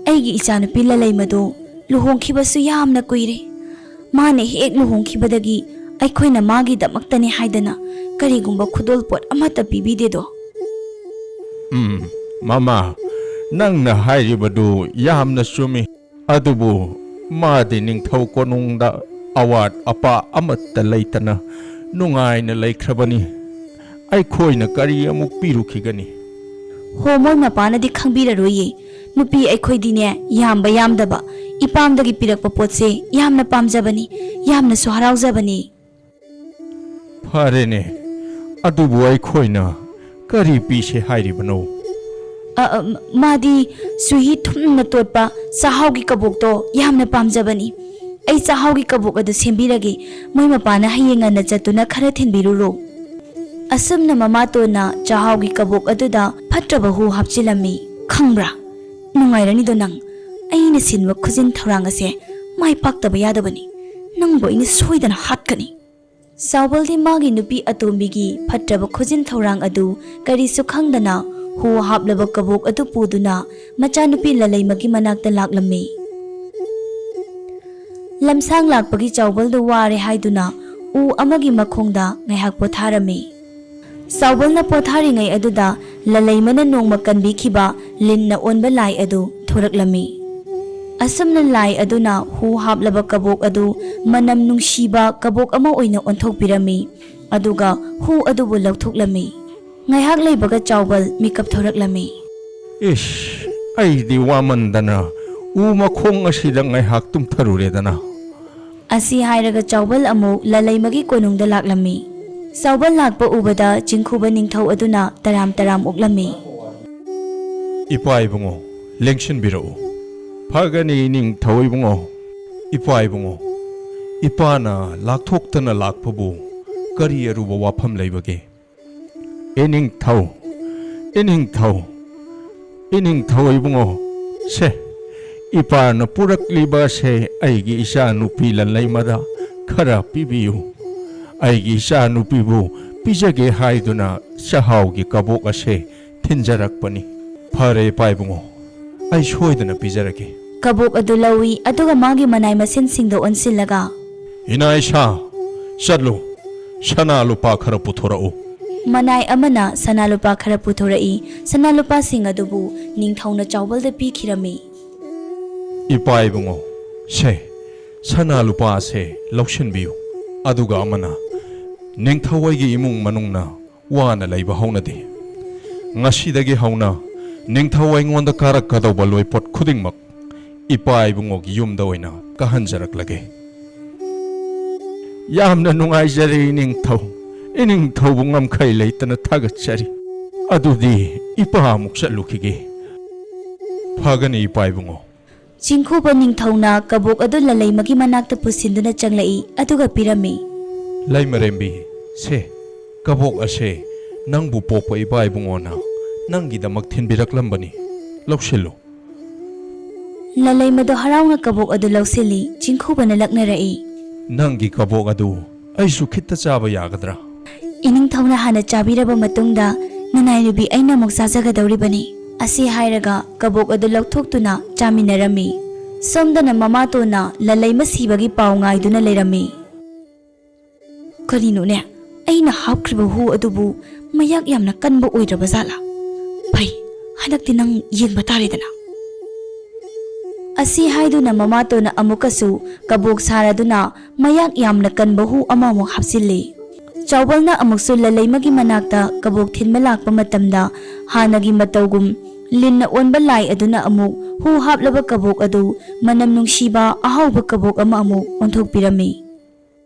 ꯑꯩꯒꯤ ꯏꯆꯥꯅꯨꯄꯤ ꯂꯂꯩꯃꯗꯨ ꯂꯨꯍꯣꯡꯈꯤꯕꯁꯨ ꯌꯥꯝꯅ ꯀꯨꯏꯔꯦ꯫ ꯃꯥꯅ ꯍꯦꯛ ꯂꯨꯍꯣꯡꯈꯤꯕꯗꯒꯤ ꯑꯩꯈꯣꯏꯅ ꯃꯥꯒꯤꯗꯃꯛꯇꯅꯤ ꯍꯥꯏꯗꯅ ꯀꯔꯤꯒꯨꯝꯕ ꯈꯨꯗꯣꯜꯄꯣꯠ ꯑꯃꯠꯇ ꯄꯤꯕꯤꯗꯦꯗꯣ꯫" "ꯎꯝ, ꯃꯃꯥ, ꯅꯪꯅ ꯍꯥꯏꯔꯤꯕꯗꯨ ꯌꯥꯝꯅ ꯆꯨꯝꯃꯤ꯫ ꯑꯗꯨꯕꯨ ꯃꯥꯗꯤ ꯅꯤꯡꯊꯧ ꯀꯣꯅꯨꯡꯗ ꯑꯋꯥꯠ ꯑꯄꯥ ꯑꯃꯠꯇ ꯂꯩꯇꯅ ꯅꯨꯡꯉꯥꯏꯅ ꯂꯩꯈ꯭ꯔꯕꯅꯤ꯫ ꯑꯩꯈꯣꯏꯅ ꯀꯔꯤ ꯑꯃꯨꯛ ꯄꯤꯔꯨꯈꯤꯒꯅꯤ?" "ꯍꯣ, ꯃꯣꯏ ꯃꯄꯥꯅꯗꯤ ꯈꯪꯕꯤꯔꯔꯣꯏꯌꯦ꯫ ꯅꯨꯄꯤ ꯑꯩꯈꯣꯏꯗꯤꯅꯦ, ꯌꯥꯝꯕ ꯌꯥꯝꯗꯕ, ꯏꯄꯥꯝꯗꯒꯤ ꯄꯤꯔꯛꯄ ꯄꯣꯠꯁꯦ ꯌꯥꯝꯅ ꯄꯥꯝꯖꯕꯅꯤ, ꯌꯥꯝꯅꯁꯨ ꯍꯔꯥꯎꯖꯕꯅꯤ꯫" "ꯐꯔꯦꯅꯦ, ꯑꯗꯨꯕꯨ ꯑꯩꯈꯣꯏꯅ ꯀꯔꯤ ꯄꯤꯁꯦ ꯍꯥꯏꯔꯤꯕꯅꯣ?" "ꯑ, ꯑ, ꯃꯥꯗꯤ ꯆꯨꯍꯤ ꯊꯨꯝꯅ ꯇꯣꯠꯄ ꯆꯥꯛꯍꯥꯎꯒꯤ ꯀꯕꯣꯛꯇꯣ ꯌꯥꯝꯅ ꯄꯥꯝꯖꯕꯅꯤ꯫ ꯑꯩ ꯆꯥꯛꯍꯥꯎꯒꯤ ꯀꯕꯣꯛ ꯑꯗꯨ ꯁꯦꯝꯕꯤꯔꯒꯦ꯫ ꯃꯣꯏ ꯃꯄꯥꯅ ꯍꯌꯦꯡ ꯉꯟꯅ ꯆꯠꯇꯨꯅ ꯈꯔ ꯊꯤꯟꯕꯤꯔꯨꯔꯣ꯫" ꯑꯁꯨꯝꯅ ꯃꯃꯥꯇꯣꯟꯅ ꯆꯥꯛꯍꯥꯎꯒꯤ ꯀꯕꯣꯛ ꯑꯗꯨꯗ ꯐꯠꯇ꯭ꯔꯕ ꯍꯨ ꯍꯥꯞꯆꯤꯜꯂꯝꯃꯤ꯫ "ꯈꯪꯕ꯭ꯔꯥ? ꯅꯨꯡꯉꯥꯏꯔꯅꯤꯗꯣ ꯅꯪ꯫ ꯑꯩꯅ ꯁꯤꯟꯕ ꯈꯨꯖꯤꯟ ꯊꯧꯔꯥꯡ ꯑꯁꯦ ꯃꯥꯏ ꯄꯥꯛꯇꯕ ꯌꯥꯗꯕꯅꯤ꯫ ꯅꯪꯕꯨ ꯑꯩꯅ ꯁꯣꯏꯗꯅ ꯍꯥꯠꯀꯅꯤ꯫" ꯆꯥꯎꯕꯜꯗꯤ ꯃꯥꯒꯤ ꯅꯨꯄꯤ ꯑꯇꯣꯝꯕꯤꯒꯤ ꯐꯠꯇ꯭ꯔꯕ ꯈꯨꯖꯤꯟ ꯊꯧꯔꯥꯡ ꯑꯗꯨ ꯀꯔꯤꯁꯨ ꯈꯪꯗꯅ ꯍꯨ ꯍꯥꯞꯂꯕ ꯀꯕꯣꯛ ꯑꯗꯨ ꯄꯨꯗꯨꯅ ꯃꯆꯥꯅꯨꯄꯤ ꯂꯂꯩꯃꯒꯤ ꯃꯅꯥꯛꯇ ꯂꯥꯛꯂꯝꯃꯤ꯫ ꯂꯝꯁꯥꯡ ꯂꯥꯛꯄꯒꯤ ꯆꯥꯎꯕꯜꯗꯨ ꯋꯥꯔꯦ ꯍꯥꯏꯗꯨꯅ ꯎ ꯑꯃꯒꯤ ꯃꯈꯣꯡꯗ ꯉꯥꯏꯍꯥꯛ ꯄꯣꯊꯥꯔꯝꯃꯤ꯫ ꯆꯥꯎꯕꯜꯅ ꯄꯣꯊꯥꯔꯤꯉꯩ ꯑꯗꯨꯗ ꯂꯂꯩꯃꯅ ꯅꯣꯡꯃ ꯀꯟꯕꯤꯈꯤꯕ ꯂꯤꯟꯅ ꯑꯣꯟꯕ ꯂꯥꯏ ꯑꯗꯨ ꯊꯣꯔꯛꯂꯝꯃꯤ꯫ ꯑꯁꯨꯝꯅ ꯂꯥꯏ ꯑꯗꯨꯅ ꯍꯨ ꯍꯥꯞꯂꯕ ꯀꯕꯣꯛ ꯑꯗꯨ ꯃꯅꯝ ꯅꯨꯡꯁꯤꯕ ꯀꯕꯣꯛ ꯑꯃ ꯑꯣꯏꯅ ꯑꯣꯟꯊꯣꯛꯄꯤꯔꯝꯃꯤ, ꯑꯗꯨꯒ ꯍꯨ ꯑꯗꯨꯕꯨ ꯂꯧꯊꯣꯛꯂꯝꯃꯤ꯫ ꯉꯥꯏꯍꯥꯛ ꯂꯩꯕꯒ ꯆꯥꯎꯕꯜ ꯃꯤꯀꯞ ꯊꯣꯔꯛꯂꯝꯃꯤ꯫ "ꯏꯁ, ꯑꯩꯗꯤ ꯋꯥꯃꯟꯗꯅ ꯎ ꯃꯈꯣꯡ ꯑꯁꯤꯗ ꯉꯥꯏꯍꯥꯛ ꯇꯨꯝꯊꯔꯨꯔꯦꯗꯅ꯫ ꯑꯁꯤ ꯍꯥꯏꯔꯒ ꯆꯥꯎꯕꯜ ꯑꯃꯨꯛ ꯂꯂꯩꯃꯒꯤ ꯀꯣꯅꯨꯡꯗ ꯂꯥꯛꯂꯝꯃꯤ꯫ ꯆꯥꯎꯕꯜ ꯂꯥꯛꯄ ꯎꯕꯗ ꯆꯤꯡꯈꯨꯕ ꯅꯤꯡꯊꯧ ꯑꯗꯨꯅ ꯇꯔꯥꯝ ꯇꯔꯥꯝ ꯑꯣꯛꯂꯝꯃꯤ꯫ ꯏꯄꯥ ꯏꯕꯨꯡꯉꯣ, ꯂꯦꯡꯁꯤꯟꯕꯤꯔꯛꯎ꯫ ꯐꯒꯅꯤ ꯅꯤꯡꯊꯧ ꯏꯕꯨꯡꯉꯣ꯫ ꯏꯄꯥ ꯏꯕꯨꯡꯉꯣ, ꯏꯄꯥꯅ ꯂꯥꯛꯊꯣꯛꯇꯅ ꯂꯥꯛꯄꯕꯨ ꯀꯔꯤ ꯑꯔꯨꯕ ꯋꯥꯐꯝ ꯂꯩꯕꯒꯦ? ꯏꯅꯤꯡꯊꯧ, ꯏꯅꯤꯡꯊꯧ, ꯏꯅꯤꯡꯊꯧ ꯏꯕꯨꯡꯉꯣ, ꯁꯦ, ꯏꯄꯥꯅ ꯄꯨꯔꯛꯂꯤꯕ ꯑꯁꯦ ꯑꯩꯒꯤ ꯏꯆꯥ ꯅꯨꯄꯤ ꯂꯟꯂꯩꯃꯗ ꯈꯔ ꯄꯤꯕꯤꯌꯨ꯫ ꯑꯩꯒꯤ ꯏꯆꯥ ꯅꯨꯄꯤꯕꯨ ꯄꯤꯖꯒꯦ ꯍꯥꯏꯗꯨꯅ ꯆꯥꯛꯍꯥꯎꯒꯤ ꯀꯕꯣꯛ ꯑꯁꯦ ꯊꯤꯟꯖꯔꯛꯄꯅꯤ꯫ ꯐꯔꯦ ꯏꯄꯥ ꯏꯕꯨꯡꯉꯣ, ꯑꯩ ꯁꯣꯏꯗꯅ ꯄꯤꯖꯔꯛꯀꯦ꯫ ꯀꯕꯣꯛ ꯑꯗꯨ ꯂꯧꯏ, ꯑꯗꯨꯒ ꯃꯥꯒꯤ ꯃꯅꯥꯏ ꯃꯁꯤꯟꯁꯤꯡꯗ ꯑꯣꯟꯁꯤꯜꯂꯒ, ꯏꯅꯥ ꯏꯁꯥ, ꯆꯠꯂꯨ, ꯁꯅꯥ ꯂꯨꯄꯥ ꯈꯔ ꯄꯨꯊꯣꯔꯛꯎ꯫ ꯃꯅꯥꯏ ꯑꯃꯅ ꯁꯅꯥ ꯂꯨꯄꯥ ꯈꯔ ꯄꯨꯊꯣꯔꯛꯏ꯫ ꯁꯅꯥ ꯂꯨꯄꯥꯁꯤꯡ ꯑꯗꯨꯕꯨ ꯅꯤꯡꯊꯧꯅ ꯆꯥꯎꯕꯜꯗ ꯄꯤꯈꯤꯔꯝꯃꯤ꯫ ꯏꯄꯥ ꯏꯕꯨꯡꯉꯣ, ꯁꯦ, ꯁꯅꯥ ꯂꯨꯄꯥ ꯑꯁꯦ ꯂꯧꯁꯤꯟꯕꯤꯌꯨ꯫ ꯑꯗꯨꯒ ꯑꯃꯅ, ꯅꯤꯡꯊꯧ ꯑꯩꯒꯤ ꯏꯃꯨꯡ ꯃꯅꯨꯡꯅ ꯋꯥꯅ ꯂꯩꯕ ꯍꯧꯅꯗꯦ꯫ ꯉꯁꯤꯗꯒꯤ ꯍꯧꯅ ꯅꯤꯡꯊꯧ ꯑꯩꯉꯣꯟꯗ ꯀꯥꯔꯛꯀꯗꯧꯕ ꯂꯣꯏꯄꯣꯠ ꯈꯨꯗꯤꯡꯃꯛ ꯏꯄꯥ ꯏꯕꯨꯡꯉꯣꯒꯤ ꯌꯨꯝꯗ ꯑꯣꯏꯅ ꯀꯥꯍꯟꯖꯔꯛꯂꯒꯦ꯫ ꯌꯥꯝꯅ ꯅꯨꯡꯉꯥꯏꯖꯔꯦ ꯏꯅꯤꯡꯊꯧ꯫ ꯏꯅꯤꯡꯊꯧꯕꯨ ꯉꯝꯈꯩ ꯂꯩꯇꯅ ꯊꯥꯒꯠꯆꯔꯤ꯫ ꯑꯗꯨꯗꯤ ꯏꯄꯥ ꯑꯃꯨꯛ ꯆꯠꯂꯨꯈꯤꯒꯦ꯫ ꯐꯒꯅꯤ ꯏꯄꯥ ꯏꯕꯨꯡꯉꯣ꯫ ꯆꯤꯡꯈꯨꯕ ꯅꯤꯡꯊꯧꯅ ꯀꯕꯣꯛ ꯑꯗꯨ ꯂꯂꯩꯃꯒꯤ ꯃꯅꯥꯛꯇ ꯄꯨꯁꯤꯟꯗꯨꯅ ꯆꯪꯂꯛꯏ, ꯑꯗꯨꯒ ꯄꯤꯔꯝꯃꯤ꯫ ꯂꯩꯃꯔꯦꯝꯕꯤ, ꯁꯦ, ꯀꯕꯣꯛ ꯑꯁꯦ ꯅꯪꯕꯨ ꯄꯣꯛꯄ ꯏꯄꯥ ꯏꯕꯨꯡꯉꯣꯅ ꯅꯪꯒꯤꯗꯃꯛ ꯊꯤꯟꯕꯤꯔꯛꯂꯝꯕꯅꯤ꯫ ꯂꯧꯁꯤꯜꯂꯨ꯫ ꯂꯂꯩꯃꯗꯣ ꯍꯔꯥꯎꯅ ꯀꯕꯣꯛ ꯑꯗꯨ ꯂꯧꯁꯤꯜꯂꯤ꯫ ꯆꯤꯡꯈꯨꯕꯅ ꯂꯛꯅꯔꯛꯏ꯫ ꯅꯪꯒꯤ ꯀꯕꯣꯛ ꯑꯗꯨ ꯑꯩꯁꯨ ꯈꯤꯠꯇ ꯆꯥꯕ ꯌꯥꯒꯗ꯭ꯔꯥ? ꯏꯅꯤꯡꯊꯧꯅ ꯍꯥꯟꯅ ꯆꯥꯕꯤꯔꯕ ꯃꯇꯨꯡꯗ ꯅꯅꯥꯏ ꯅꯨꯄꯤ ꯑꯩꯅ ꯑꯃꯨꯛ ꯆꯥꯖꯒꯗꯧꯔꯤꯕꯅꯤ꯫ ꯑꯁꯤ ꯍꯥꯏꯔꯒ ꯀꯕꯣꯛ ꯑꯗꯨ ꯂꯧꯊꯣꯛꯇꯨꯅ ꯆꯥꯃꯤꯟꯅꯔꯝꯃꯤ꯫ ꯁꯣꯝꯗꯅ ꯃꯃꯥꯇꯣꯟꯅ ꯂꯂꯩꯃ ꯁꯤꯕꯒꯤ ꯄꯥꯎ ꯉꯥꯏꯗꯨꯅ ꯂꯩꯔꯝꯃꯤ꯫ ꯀꯔꯤꯅꯣꯅꯦ, ꯑꯩꯅ ꯍꯥꯞꯈ꯭ꯔꯤꯕ ꯍꯨ ꯑꯗꯨꯕꯨ ꯃꯌꯥꯛ ꯌꯥꯝꯅ ꯀꯟꯕ ꯑꯣꯏꯗ꯭ꯔꯕ ꯖꯥꯠꯂꯥ? ꯐꯩ, ꯍꯟꯗꯛꯇꯤ ꯅꯪ ꯌꯦꯡꯕ ꯇꯥꯔꯦꯗꯅ꯫ ꯑꯁꯤ ꯍꯥꯏꯗꯨꯅ ꯃꯃꯥꯇꯣꯟꯅ ꯑꯃꯨꯛꯀꯁꯨ ꯀꯕꯣꯛ ꯁꯥꯔꯗꯨꯅ ꯃꯌꯥꯛ ꯌꯥꯝꯅ ꯀꯟꯕ ꯍꯨ ꯑꯃꯃꯨꯛ ꯍꯥꯞꯆꯤꯜꯂꯤ꯫ ꯆꯥꯎꯕꯜꯅ ꯑꯃꯨꯛꯁꯨ ꯂꯂꯩꯃꯒꯤ ꯃꯅꯥꯛꯇ ꯀꯕꯣꯛ ꯊꯤꯟꯕ ꯂꯥꯛꯄ ꯃꯇꯝꯗ ꯍꯥꯟꯅꯒꯤ ꯃꯇꯧꯒꯨꯝ ꯂꯤꯟꯅ ꯑꯣꯟꯕ ꯂꯥꯏ ꯑꯗꯨꯅ ꯑꯃꯨꯛ ꯍꯨ ꯍꯥꯞꯂꯕ ꯀꯕꯣꯛ ꯑꯗꯨ ꯃꯅꯝ ꯅꯨꯡꯁꯤꯕ ꯑꯍꯥꯎꯕ ꯀꯕꯣꯛ ꯑꯃ ꯑꯃꯨꯛ ꯑꯣꯟꯊꯣꯛꯄꯤꯔꯝꯃꯤ꯫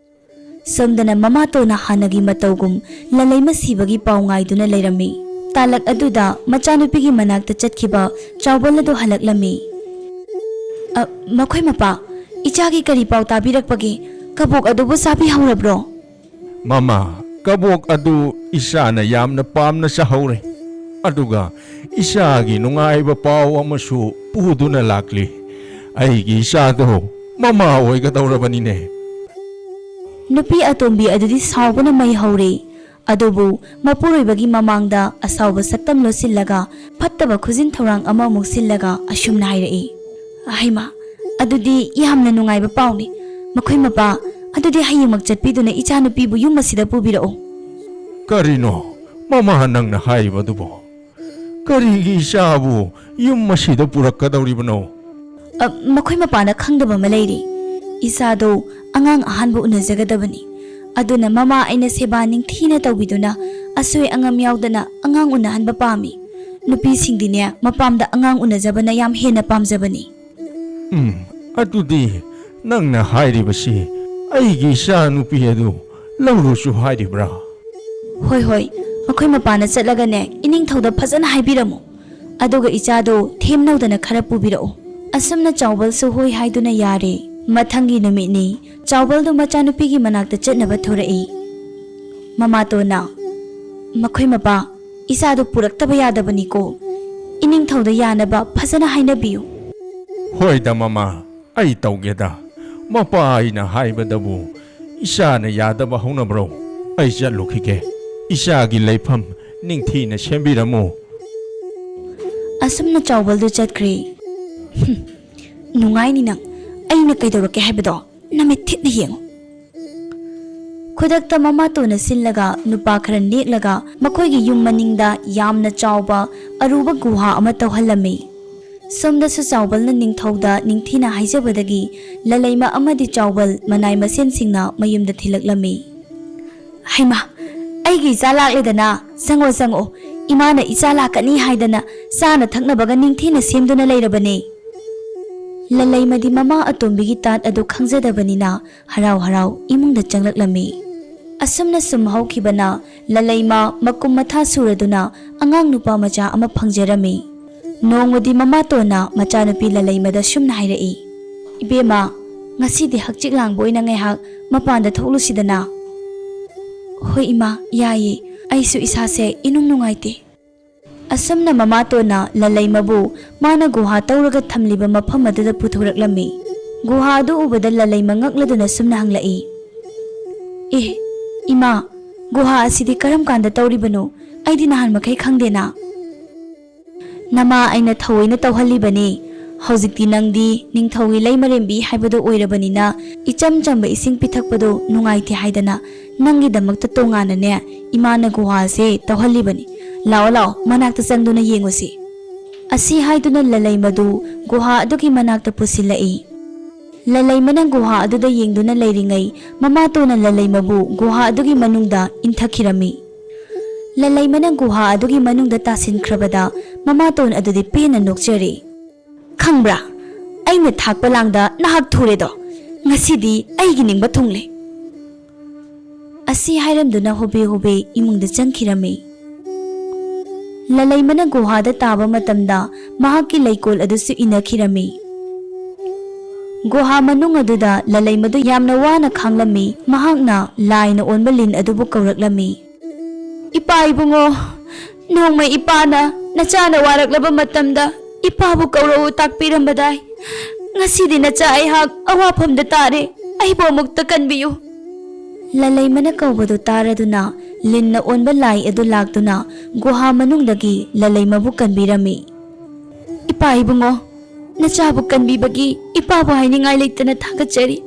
ꯁꯣꯝꯗꯅ ꯃꯃꯥꯇꯣꯟꯅ ꯍꯥꯟꯅꯒꯤ ꯃꯇꯧꯒꯨꯝ ꯂꯂꯩꯃ ꯁꯤꯕꯒꯤ ꯄꯥꯎ ꯉꯥꯏꯗꯨꯅ ꯂꯩꯔꯝꯃꯤ꯫ ꯇꯥꯂꯛ ꯑꯗꯨꯗ ꯃꯆꯥꯅꯨꯄꯤꯒꯤ ꯃꯅꯥꯛꯇ ꯆꯠꯈꯤꯕ ꯆꯥꯎꯕꯜ ꯑꯗꯨ ꯍꯜꯂꯛꯂꯝꯃꯤ꯫ "ꯑ, ꯃꯈꯣꯏ ꯃꯄꯥ, ꯏꯆꯥꯒꯤ ꯀꯔꯤ ꯄꯥꯎ ꯇꯥꯕꯤꯔꯛꯄꯒꯦ? ꯀꯕꯣꯛ ꯑꯗꯨꯕꯨ ꯆꯥꯕꯤꯍꯧꯔꯕ꯭ꯔꯣ?" "ꯃꯃꯥ, ꯀꯕꯣꯛ ꯑꯗꯨ ꯏꯆꯥꯅ ꯌꯥꯝꯅ ꯄꯥꯝꯅ ꯆꯥꯍꯧꯔꯦ꯫ ꯑꯗꯨꯒ ꯏꯆꯥꯒꯤ ꯅꯨꯡꯉꯥꯏꯕ ꯄꯥꯎ ꯑꯃꯁꯨ ꯄꯨꯗꯨꯅ ꯂꯥꯛꯂꯤ꯫ ꯑꯩꯒꯤ ꯏꯆꯥꯗꯣ ꯃꯃꯥ ꯑꯣꯏꯒꯗꯧꯔꯕꯅꯤꯅꯦ꯫" ꯅꯨꯄꯤ ꯑꯇꯣꯝꯕꯤ ꯑꯗꯨꯗꯤ ꯁꯥꯎꯕꯅ ꯃꯩ ꯍꯧꯔꯦ꯫ ꯑꯗꯨꯕꯨ ꯃꯄꯨꯔꯣꯏꯕꯒꯤ ꯃꯃꯥꯡꯗ ꯑꯁꯥꯎꯕ ꯁꯛꯇꯝ ꯂꯣꯠꯁꯤꯜꯂꯒ ꯐꯠꯇꯕ ꯈꯨꯖꯤꯟ ꯊꯧꯔꯥꯡ ꯑꯃꯃꯨꯛ ꯁꯤꯜꯂꯒ ꯑꯁꯨꯝꯅ ꯍꯥꯏꯔꯛꯏ, "ꯍꯩꯃꯥ, ꯑꯗꯨꯗꯤ ꯌꯥꯝꯅ ꯅꯨꯡꯉꯥꯏꯕ ꯄꯥꯎꯅꯤ꯫ ꯃꯈꯣꯏ ꯃꯄꯥ, ꯑꯗꯨꯗꯤ ꯍꯌꯦꯡꯃꯛ ꯆꯠꯄꯤꯗꯨꯅ ꯏꯆꯥꯅꯨꯄꯤꯕꯨ ꯌꯨꯝ ꯑꯁꯤꯗ ꯄꯨꯕꯤꯔꯛꯎ꯫" "ꯀꯔꯤꯅꯣ ꯃꯃꯥ ꯅꯪꯅ ꯍꯥꯏꯔꯤꯕꯗꯨꯕꯣ? ꯀꯔꯤꯒꯤ ꯏꯆꯥꯕꯨ ꯌꯨꯝ ꯑꯁꯤꯗ ꯄꯨꯔꯛꯀꯗꯧꯔꯤꯕꯅꯣ?" "ꯑ, ꯃꯈꯣꯏ ꯃꯄꯥꯅ ꯈꯪꯗꯕ ꯑꯃ ꯂꯩꯔꯤ꯫ ꯏꯆꯥꯗꯣ ꯑꯉꯥꯡ ꯑꯍꯥꯟꯕ ꯎꯅꯖꯒꯗꯕꯅꯤ꯫ ꯑꯗꯨꯅ ꯃꯃꯥ ꯑꯩꯅ ꯁꯦꯕꯥ ꯅꯤꯡꯊꯤꯅ ꯇꯧꯕꯤꯗꯨꯅ ꯑꯁꯣꯏ ꯑꯉꯥꯝ ꯌꯥꯎꯗꯅ ꯑꯉꯥꯡ ꯎꯅꯍꯟꯕ ꯄꯥꯝꯃꯤ꯫ ꯅꯨꯄꯤꯁꯤꯡꯗꯤꯅꯦ ꯃꯄꯥꯝꯗ ꯑꯉꯥꯡ ꯎꯅꯖꯕꯅ ꯌꯥꯝ ꯍꯦꯟꯅ ꯄꯥꯝꯖꯕꯅꯤ꯫" "ꯎꯝ, ꯑꯗꯨꯗꯤ ꯅꯪꯅ ꯍꯥꯏꯔꯤꯕꯁꯤ ꯑꯩꯒꯤ ꯏꯆꯥ ꯅꯨꯄꯤ ꯑꯗꯨ ꯂꯧꯔꯨꯁꯨ ꯍꯥꯏꯔꯤꯕ꯭ꯔꯥ?" "ꯍꯣꯏ, ꯍꯣꯏ, ꯃꯈꯣꯏ ꯃꯄꯥꯅ ꯆꯠꯂꯒꯅꯦ ꯏꯅꯤꯡꯊꯧꯗ ꯐꯖꯅ ꯍꯥꯏꯕꯤꯔꯝꯃꯨ꯫ ꯑꯗꯨꯒ ꯏꯆꯥꯗꯣ ꯊꯦꯝꯅꯧꯗꯅ ꯈꯔ ꯄꯨꯕꯤꯔꯛꯎ꯫" ꯑꯁꯨꯝꯅ ꯆꯥꯎꯕꯜꯁꯨ ꯍꯣꯏ ꯍꯥꯏꯗꯨꯅ ꯌꯥꯔꯦ꯫ ꯃꯊꯪꯒꯤ ꯅꯨꯃꯤꯠꯅꯤ꯫ ꯆꯥꯎꯕꯜꯗꯨ ꯃꯆꯥꯅꯨꯄꯤꯒꯤ ꯃꯅꯥꯛꯇ ꯆꯠꯅꯕ ꯊꯣꯔꯛꯏ꯫ ꯃꯃꯥꯇꯣꯟꯅ, "ꯃꯈꯣꯏ ꯃꯄꯥ, ꯏꯆꯥꯗꯨ ꯄꯨꯔꯛꯇꯕ ꯌꯥꯗꯕꯅꯤꯀꯣ꯫ ꯏꯅꯤꯡꯊꯧꯗ ꯌꯥꯅꯕ ꯐꯖꯅ ꯍꯥꯏꯅꯕꯤꯌꯨ꯫" "ꯍꯣꯏꯗ ꯃꯃꯥ, ꯑꯩ ꯇꯧꯒꯦꯗ꯫ ꯃꯄꯥ ꯑꯩꯅ ꯍꯥꯏꯕꯗꯕꯨ ꯏꯆꯥꯅ ꯌꯥꯗꯕ ꯍꯧꯅꯕ꯭ꯔꯣ? ꯑꯩ ꯆꯠꯂꯨꯈꯤꯒꯦ꯫ ꯏꯆꯥꯒꯤ ꯂꯩꯐꯝ ꯅꯤꯡꯊꯤꯅ ꯁꯦꯝꯕꯤꯔꯝꯃꯨ꯫" ꯑꯁꯨꯝꯅ ꯆꯥꯎꯕꯜꯗꯨ ꯆꯠꯈ꯭ꯔꯦ꯫ "ꯍꯨꯝ, ꯅꯨꯡꯉꯥꯏꯅꯤ ꯅꯪ꯫ ꯑꯩꯅ ꯀꯩꯗꯧꯔꯛꯀꯦ ꯍꯥꯏꯕꯗꯣ ꯅꯃꯤꯠ ꯊꯤꯠꯅ ꯌꯦꯡꯉꯨ꯫" ꯈꯨꯗꯛꯇ ꯃꯃꯥꯇꯣꯟꯅ ꯁꯤꯜꯂꯒ ꯅꯨꯄꯥ ꯈꯔ ꯅꯦꯛꯂꯒ ꯃꯈꯣꯏꯒꯤ ꯌꯨꯝ ꯃꯅꯤꯡꯗ ꯌꯥꯝꯅ ꯆꯥꯎꯕ ꯑꯔꯨꯕ ꯒꯨꯍꯥ ꯑꯃ ꯇꯧꯍꯜꯂꯝꯃꯤ꯫ ꯁꯣꯝꯗꯁꯨ ꯆꯥꯎꯕꯜꯅ ꯅꯤꯡꯊꯧꯗ ꯅꯤꯡꯊꯤꯅ ꯍꯥꯏꯖꯕꯗꯒꯤ ꯂꯂꯩꯃ ꯑꯃꯗꯤ ꯆꯥꯎꯕꯜ ꯃꯅꯥꯏ ꯃꯁꯦꯟꯁꯤꯡꯅ ꯃꯌꯨꯝꯗ ꯊꯤꯜꯂꯛꯂꯝꯃꯤ꯫ "ꯍꯩꯃꯥ, ꯑꯩꯒꯤ ꯏꯆꯥ ꯂꯥꯛꯂꯦꯗꯅ, ꯆꯪꯉꯣ, ꯆꯪꯉꯣ, ꯏꯃꯥꯅ ꯏꯆꯥ ꯂꯥꯛꯀꯅꯤ ꯍꯥꯏꯗꯅ ꯆꯥꯅ ꯊꯛꯅꯕꯒ ꯅꯤꯡꯊꯤꯅ ꯁꯦꯝꯗꯨꯅ ꯂꯩꯔꯕꯅꯦ꯫ ꯂꯂꯩꯃꯗꯤ ꯃꯃꯥ ꯑꯇꯣꯝꯕꯤꯒꯤ ꯇꯥꯠ ꯑꯗꯨ ꯈꯪꯖꯗꯕꯅꯤꯅ ꯍꯔꯥꯎ ꯍꯔꯥꯎ ꯏꯃꯨꯡꯗ ꯆꯪꯂꯛꯂꯝꯃꯤ꯫ ꯑꯁꯨꯝꯅ ꯁꯨꯝ ꯍꯧꯈꯤꯕꯅ ꯂꯂꯩꯃ ꯃꯀꯨꯝ ꯃꯊꯥ ꯁꯨꯔꯗꯨꯅ ꯑꯉꯥꯡ ꯅꯨꯄꯥ ꯃꯆꯥ ꯑꯃ ꯐꯪꯖꯔꯝꯃꯤ꯫ ꯅꯣꯡꯃꯗꯤ ꯃꯃꯥꯇꯣꯟꯅ ꯃꯆꯥꯅꯨꯄꯤ ꯂꯂꯩꯃꯗ ꯁꯨꯝꯅ ꯍꯥꯏꯔꯛꯏ, "ꯏꯕꯦꯝꯃ, ꯉꯁꯤꯗꯤ ꯍꯛꯆꯤꯛ ꯂꯥꯡꯕ ꯑꯣꯏꯅ ꯉꯥꯏꯍꯥꯛ ꯃꯄꯥꯟꯗ ꯊꯣꯛꯂꯨꯁꯤꯗꯅ?" "ꯍꯣꯏ ꯏꯃꯥ, ꯌꯥꯏꯌꯦ꯫ ꯑꯩꯁꯨ ꯏꯁꯥꯁꯦ ꯏꯅꯨꯡ ꯅꯨꯡꯉꯥꯏꯇꯦ꯫" ꯑꯁꯨꯝꯅ ꯃꯃꯥꯇꯣꯟꯅ ꯂꯂꯩꯃꯕꯨ ꯃꯥꯅ ꯒꯨꯍꯥ ꯇꯧꯔꯒ ꯊꯝꯂꯤꯕ ꯃꯐꯝ ꯑꯗꯨꯗ ꯄꯨꯊꯣꯔꯛꯂꯝꯃꯤ꯫ ꯒꯨꯍꯥ ꯑꯗꯨ ꯎꯕꯗ ꯂꯂꯩꯃ ꯉꯛꯂꯗꯨꯅ ꯁꯨꯝꯅ ꯍꯪꯂꯛꯏ, "ꯑꯦ, ꯏꯃꯥ, ꯒꯨꯍꯥ ꯑꯁꯤꯗꯤ ꯀꯔꯝ ꯀꯥꯟꯗ ꯇꯧꯔꯤꯕꯅꯣ? ꯑꯩꯗꯤ ꯅꯍꯥꯟ ꯃꯈꯩ ꯈꯪꯗꯦꯅ꯫" "ꯅꯃꯥ ꯑꯩꯅ ꯊꯑꯣꯏꯅ ꯇꯧꯍꯜꯂꯤꯕꯅꯤ꯫ ꯍꯧꯖꯤꯛꯇꯤ ꯅꯪꯗꯤ ꯅꯤꯡꯊꯧꯒꯤ ꯂꯩꯃꯔꯦꯝꯕꯤ ꯍꯥꯏꯕꯗꯨ ꯑꯣꯏꯔꯕꯅꯤꯅ ꯏꯆꯝ ꯆꯝꯕ ꯏꯁꯤꯡ ꯄꯤꯊꯛꯄꯗꯨ ꯅꯨꯡꯉꯥꯏꯇꯦ ꯍꯥꯏꯗꯅ ꯅꯪꯒꯤꯗꯃꯛꯇ ꯇꯣꯉꯥꯟꯅꯅꯦ ꯏꯃꯥꯅ ꯒꯨꯍꯥꯁꯦ ꯇꯧꯍꯜꯂꯤꯕꯅꯤ꯫ ꯂꯥꯛꯑꯣ, ꯂꯥꯛꯑꯣ, ꯃꯅꯥꯛꯇ ꯆꯪꯗꯨꯅ ꯌꯦꯡꯉꯨꯁꯤ꯫" ꯑꯁꯤ ꯍꯥꯏꯗꯨꯅ ꯂꯂꯩꯃꯗꯨ ꯒꯨꯍꯥ ꯑꯗꯨꯒꯤ ꯃꯅꯥꯛꯇ ꯄꯨꯁꯤꯜꯂꯛꯏ꯫ ꯂꯂꯩꯃꯅ ꯒꯨꯍꯥ ꯑꯗꯨꯗ ꯌꯦꯡꯗꯨꯅ ꯂꯩꯔꯤꯉꯩ ꯃꯃꯥꯇꯣꯟꯅ ꯂꯂꯩꯃꯕꯨ ꯒꯨꯍꯥ ꯑꯗꯨꯒꯤ ꯃꯅꯨꯡꯗ ꯏꯟꯊꯈꯤꯔꯝꯃꯤ꯫ ꯂꯂꯩꯃꯅ ꯒꯨꯍꯥ ꯑꯗꯨꯒꯤ ꯃꯅꯨꯡꯗ ꯇꯥꯁꯤꯟꯈ꯭ꯔꯕꯗ ꯃꯃꯥꯇꯣꯟ ꯑꯗꯨꯗꯤ ꯄꯦꯟꯅ ꯅꯣꯛꯆꯔꯤ꯫ "ꯈꯪꯕ꯭ꯔꯥ? ꯑꯩꯅ ꯊꯥꯛꯄ ꯂꯥꯡꯗ ꯅꯍꯥꯛ ꯊꯨꯔꯦꯗꯣ꯫ ꯉꯁꯤꯗꯤ ꯑꯩꯒꯤ ꯅꯤꯡꯕ ꯊꯨꯡꯂꯦ꯫" ꯑꯁꯤ ꯍꯥꯏꯔꯝꯗꯨꯅ ꯍꯣꯕꯦ ꯍꯣꯕꯦ ꯏꯃꯨꯡꯗ ꯆꯪꯈꯤꯔꯝꯃꯤ꯫ ꯂꯂꯩꯃꯅ ꯒꯨꯍꯥꯗ ꯇꯥꯕ ꯃꯇꯝꯗ ꯃꯍꯥꯛꯀꯤ ꯂꯩꯀꯣꯜ ꯑꯗꯨꯁꯨ ꯏꯟꯅꯈꯤꯔꯝꯃꯤ꯫ ꯒꯨꯍꯥ ꯃꯅꯨꯡ ꯑꯗꯨꯗ ꯂꯂꯩꯃꯗꯨ ꯌꯥꯝꯅ ꯋꯥꯅ ꯈꯥꯡꯂꯝꯃꯤ꯫ ꯃꯍꯥꯛꯅ ꯂꯥꯏꯅ ꯑꯣꯟꯕ ꯂꯤꯟ ꯑꯗꯨꯕꯨ ꯀꯧꯔꯛꯂꯝꯃꯤ꯫ "ꯏꯄꯥ ꯏꯕꯨꯡꯉꯣ, ꯅꯣꯡꯃ ꯏꯄꯥꯅ ꯅꯆꯥꯅ ꯋꯥꯔꯛꯂꯕ ꯃꯇꯝꯗ ꯏꯄꯥꯕꯨ ꯀꯧꯔꯛꯎ ꯇꯥꯛꯄꯤꯔꯝꯕꯗꯥꯏ꯫ ꯉꯁꯤꯗꯤ ꯅꯆꯥ ꯑꯩꯍꯥꯛ ꯑꯋꯥꯐꯝꯗ ꯇꯥꯔꯦ꯫ ꯑꯩꯕꯨ ꯑꯃꯨꯛꯇ ꯀꯟꯕꯤꯌꯨ꯫" ꯂꯂꯩꯃꯅ ꯀꯧꯕꯗꯨ ꯇꯥꯔꯗꯨꯅ ꯂꯤꯟꯅ ꯑꯣꯟꯕ ꯂꯥꯏ ꯑꯗꯨ ꯂꯥꯛꯇꯨꯅ ꯒꯨꯍꯥ ꯃꯅꯨꯡꯗꯒꯤ ꯂꯂꯩꯃꯕꯨ ꯀꯟꯕꯤꯔꯝꯃꯤ꯫ "ꯏꯄꯥ ꯏꯕꯨꯡꯉꯣ, ꯅꯆꯥꯕꯨ ꯀꯟꯕꯤꯕꯒꯤ ꯏꯄꯥꯕꯨ ꯍꯥꯏꯅꯤꯡꯉꯥꯏ ꯂꯩꯇꯅ ꯊꯥꯒꯠꯆꯔꯤ꯫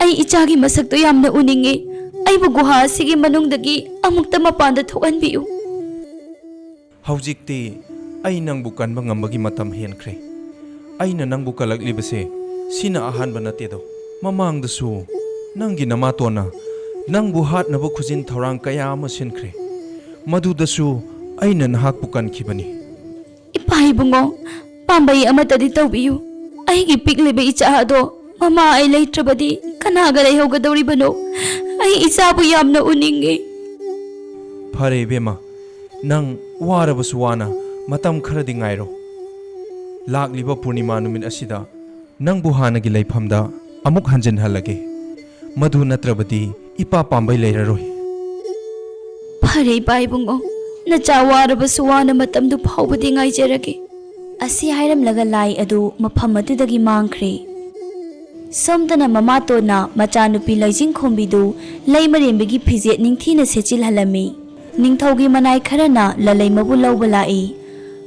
ꯑꯩ ꯏꯆꯥꯒꯤ ꯃꯁꯛꯇꯨ ꯌꯥꯝꯅ ꯎꯅꯤꯡꯉꯤ꯫ ꯑꯩꯕꯨ ꯒꯨꯍꯥ ꯑꯁꯤꯒꯤ ꯃꯅꯨꯡꯗꯒꯤ ꯑꯃꯨꯛꯇ ꯃꯄꯥꯟꯗ ꯊꯣꯛꯍꯟꯕꯤꯌꯨ꯫" "ꯍꯧꯖꯤꯛꯇꯤ ꯑꯩ ꯅꯪꯕꯨ ꯀꯟꯕ ꯉꯝꯕꯒꯤ ꯃꯇꯝ ꯍꯦꯟꯈ꯭ꯔꯦ꯫ ꯑꯩꯅ ꯅꯪꯕꯨ ꯀꯜꯂꯛꯂꯤꯕꯁꯦ ꯁꯤꯅ ꯑꯍꯥꯟꯕ ꯅꯠꯇꯦꯗꯣ꯫ ꯃꯃꯥꯡꯗꯁꯨ ꯅꯪꯒꯤ ꯅꯃꯥꯇꯣꯟꯅ ꯅꯪꯕꯨ ꯍꯥꯠꯅꯕ ꯈꯨꯖꯤꯟ ꯊꯧꯔꯥꯡ ꯀꯌꯥ ꯑꯃ ꯁꯤꯟꯈ꯭ꯔꯦ꯫ ꯃꯗꯨꯗꯁꯨ ꯑꯩꯅ ꯅꯍꯥꯛꯄꯨ ꯀꯟꯈꯤꯕꯅꯤ꯫ ꯏꯄꯥ ꯏꯕꯨꯡꯉꯣ, ꯄꯥꯝꯕꯩ ꯑꯃꯠꯇꯗꯤ ꯇꯧꯕꯤꯌꯨ꯫ ꯑꯩꯒꯤ ꯄꯤꯛꯂꯤꯕ ꯏꯆꯥ ꯑꯗꯣ ꯃꯃꯥ ꯑꯩ ꯂꯩꯇ꯭ꯔꯕꯗꯤ ꯀꯅꯥꯒ ꯂꯩꯍꯧꯒꯗꯧꯔꯤꯕꯅꯣ? ꯑꯩ ꯏꯆꯥꯕꯨ ꯌꯥꯝꯅ ꯎꯅꯤꯡꯉꯤ꯫ ꯐꯔꯦ ꯏꯕꯦꯝꯃ, ꯅꯪ ꯋꯥꯔꯕꯁꯨ ꯋꯥꯅ ꯃꯇꯝ ꯈꯔꯗꯤ ꯉꯥꯏꯔꯣ꯫ ꯂꯥꯛꯂꯤꯕ ꯄꯨꯔꯅꯤꯃꯥ ꯅꯨꯃꯤꯠ ꯑꯁꯤꯗ ꯅꯪꯕꯨ ꯍꯥꯟꯅꯒꯤ ꯂꯩꯐꯝꯗ ꯑꯃꯨꯛ ꯍꯟꯖꯤꯟꯍꯜꯂꯒꯦ꯫ ꯃꯗꯨ ꯅꯠꯇ꯭ꯔꯕꯗꯤ ꯏꯄꯥ ꯄꯥꯝꯕꯩ ꯂꯩꯔꯔꯣꯏ꯫ ꯐꯔꯦ ꯏꯄꯥ ꯏꯕꯨꯡꯉꯣ, ꯅꯆꯥ ꯋꯥꯔꯕꯁꯨ ꯋꯥꯅ ꯃꯇꯝꯗꯨ ꯐꯥꯎꯕꯗꯤ ꯉꯥꯏꯖꯔꯒꯦ꯫ ꯑꯁꯤ ꯍꯥꯏꯔꯝꯂꯒ ꯂꯥꯏ ꯑꯗꯨ ꯃꯐꯝ ꯑꯗꯨꯗꯒꯤ ꯃꯥꯡꯈ꯭ꯔꯦ꯫ ꯁꯣꯝꯗꯅ ꯃꯃꯥꯇꯣꯟꯅ ꯃꯆꯥꯅꯨꯄꯤ ꯂꯩꯖꯤꯡꯈꯣꯝꯕꯤꯗꯨ ꯂꯩꯃꯔꯦꯝꯕꯤꯒꯤ ꯐꯤꯖꯦꯠ ꯅꯤꯡꯊꯤꯅ ꯁꯦꯠꯆꯤꯜꯍꯜꯂꯝꯃꯤ꯫ ꯅꯤꯡꯊꯧꯒꯤ ꯃꯅꯥꯏ ꯈꯔꯅ ꯂꯂꯩꯃꯕꯨ ꯂꯧꯕ ꯂꯥꯛꯏ꯫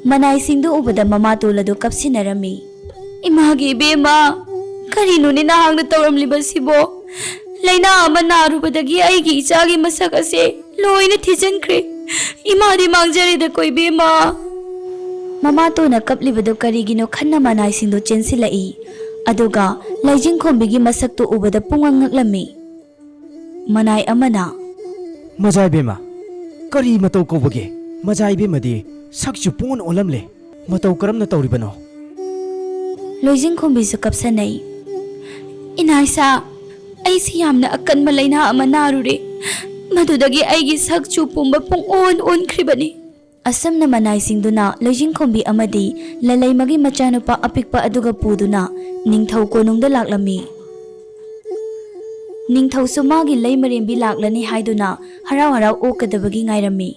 ꯃꯅꯥꯏꯁꯤꯡꯗꯨ ꯎꯕꯗ ꯃꯃꯥꯇꯣꯟ ꯑꯗꯨ ꯀꯞꯁꯤꯟꯅꯔꯝꯃꯤ꯫ ꯏꯃꯥꯒꯤ ꯏꯕꯦꯝꯃ, ꯀꯔꯤꯅꯣꯅꯦ ꯅꯍꯥꯛꯅ ꯇꯧꯔꯝꯂꯤꯕꯁꯤꯕꯣ? ꯂꯥꯏꯅꯥ ꯑꯃ ꯅꯥꯔꯨꯕꯗꯒꯤ ꯑꯩꯒꯤ ꯏꯆꯥꯒꯤ ꯃꯁꯛ ꯑꯁꯦ ꯂꯣꯏꯅ ꯊꯤꯖꯤꯟꯈ꯭ꯔꯦ꯫ ꯏꯃꯥꯗꯤ ꯃꯥꯡꯖꯔꯦꯗꯀꯣ ꯏꯕꯦꯝꯃ꯫ ꯃꯃꯥꯇꯣꯟꯅ ꯀꯞꯂꯤꯕꯗꯨ ꯀꯔꯤꯒꯤꯅꯣ ꯈꯟꯅ ꯃꯅꯥꯏꯁꯤꯡꯗꯨ ꯆꯦꯟꯁꯤꯜꯂꯛꯏ꯫ ꯑꯗꯨꯒ ꯂꯩꯖꯤꯡꯈꯣꯝꯕꯤꯒꯤ ꯃꯁꯛꯇꯨ ꯎꯕꯗ ꯄꯨꯡꯉꯛ ꯉꯛꯂꯝꯃꯤ꯫ ꯃꯅꯥꯏ ꯑꯃꯅ, ꯃꯖꯥ ꯏꯕꯦꯝꯃ, ꯀꯔꯤ ꯃꯇꯧ ꯀꯧꯕꯒꯦ? ꯃꯖꯥ ꯏꯕꯦꯝꯃꯗꯤ ꯁꯛꯁꯨ ꯄꯨꯡꯑꯣꯟ ꯑꯣꯜꯂꯝꯂꯦ꯫ ꯃꯇꯧ ꯀꯔꯝꯅ ꯇꯧꯔꯤꯕꯅꯣ? ꯂꯣꯏꯖꯤꯡꯈꯣꯝꯕꯤꯁꯨ ꯀꯞꯁꯟꯅꯩ꯫ ꯏꯅꯥꯏꯁꯥ, ꯑꯩꯁꯤ ꯌꯥꯝꯅ ꯑꯀꯟꯕ ꯂꯥꯏꯅꯥ ꯑꯃ ꯅꯥꯔꯨꯔꯦ꯫ ꯃꯗꯨꯗꯒꯤ ꯑꯩꯒꯤ ꯁꯛ ꯆꯨ ꯄꯨꯝꯕ ꯄꯨꯡꯑꯣꯟ ꯑꯣꯟꯈ꯭ꯔꯤꯕꯅꯤ꯫ ꯑꯁꯨꯝꯅ ꯃꯅꯥꯏꯁꯤꯡꯗꯨꯅ ꯂꯣꯏꯖꯤꯡꯈꯣꯝꯕꯤ ꯑꯃꯗꯤ ꯂꯂꯩꯃꯒꯤ ꯃꯆꯥꯅꯨꯄꯥ ꯑꯄꯤꯛꯄ ꯑꯗꯨꯒ ꯄꯨꯗꯨꯅ ꯅꯤꯡꯊꯧ ꯀꯣꯅꯨꯡꯗ ꯂꯥꯛꯂꯝꯃꯤ꯫ ꯅꯤꯡꯊꯧꯁꯨ ꯃꯥꯒꯤ ꯂꯩꯃꯔꯦꯝꯕꯤ ꯂꯥꯛꯂꯅꯤ ꯍꯥꯏꯗꯨꯅ ꯍꯔꯥꯎ ꯍꯔꯥꯎ ꯑꯣꯛꯀꯗꯕꯒꯤ ꯉꯥꯏꯔꯝꯃꯤ꯫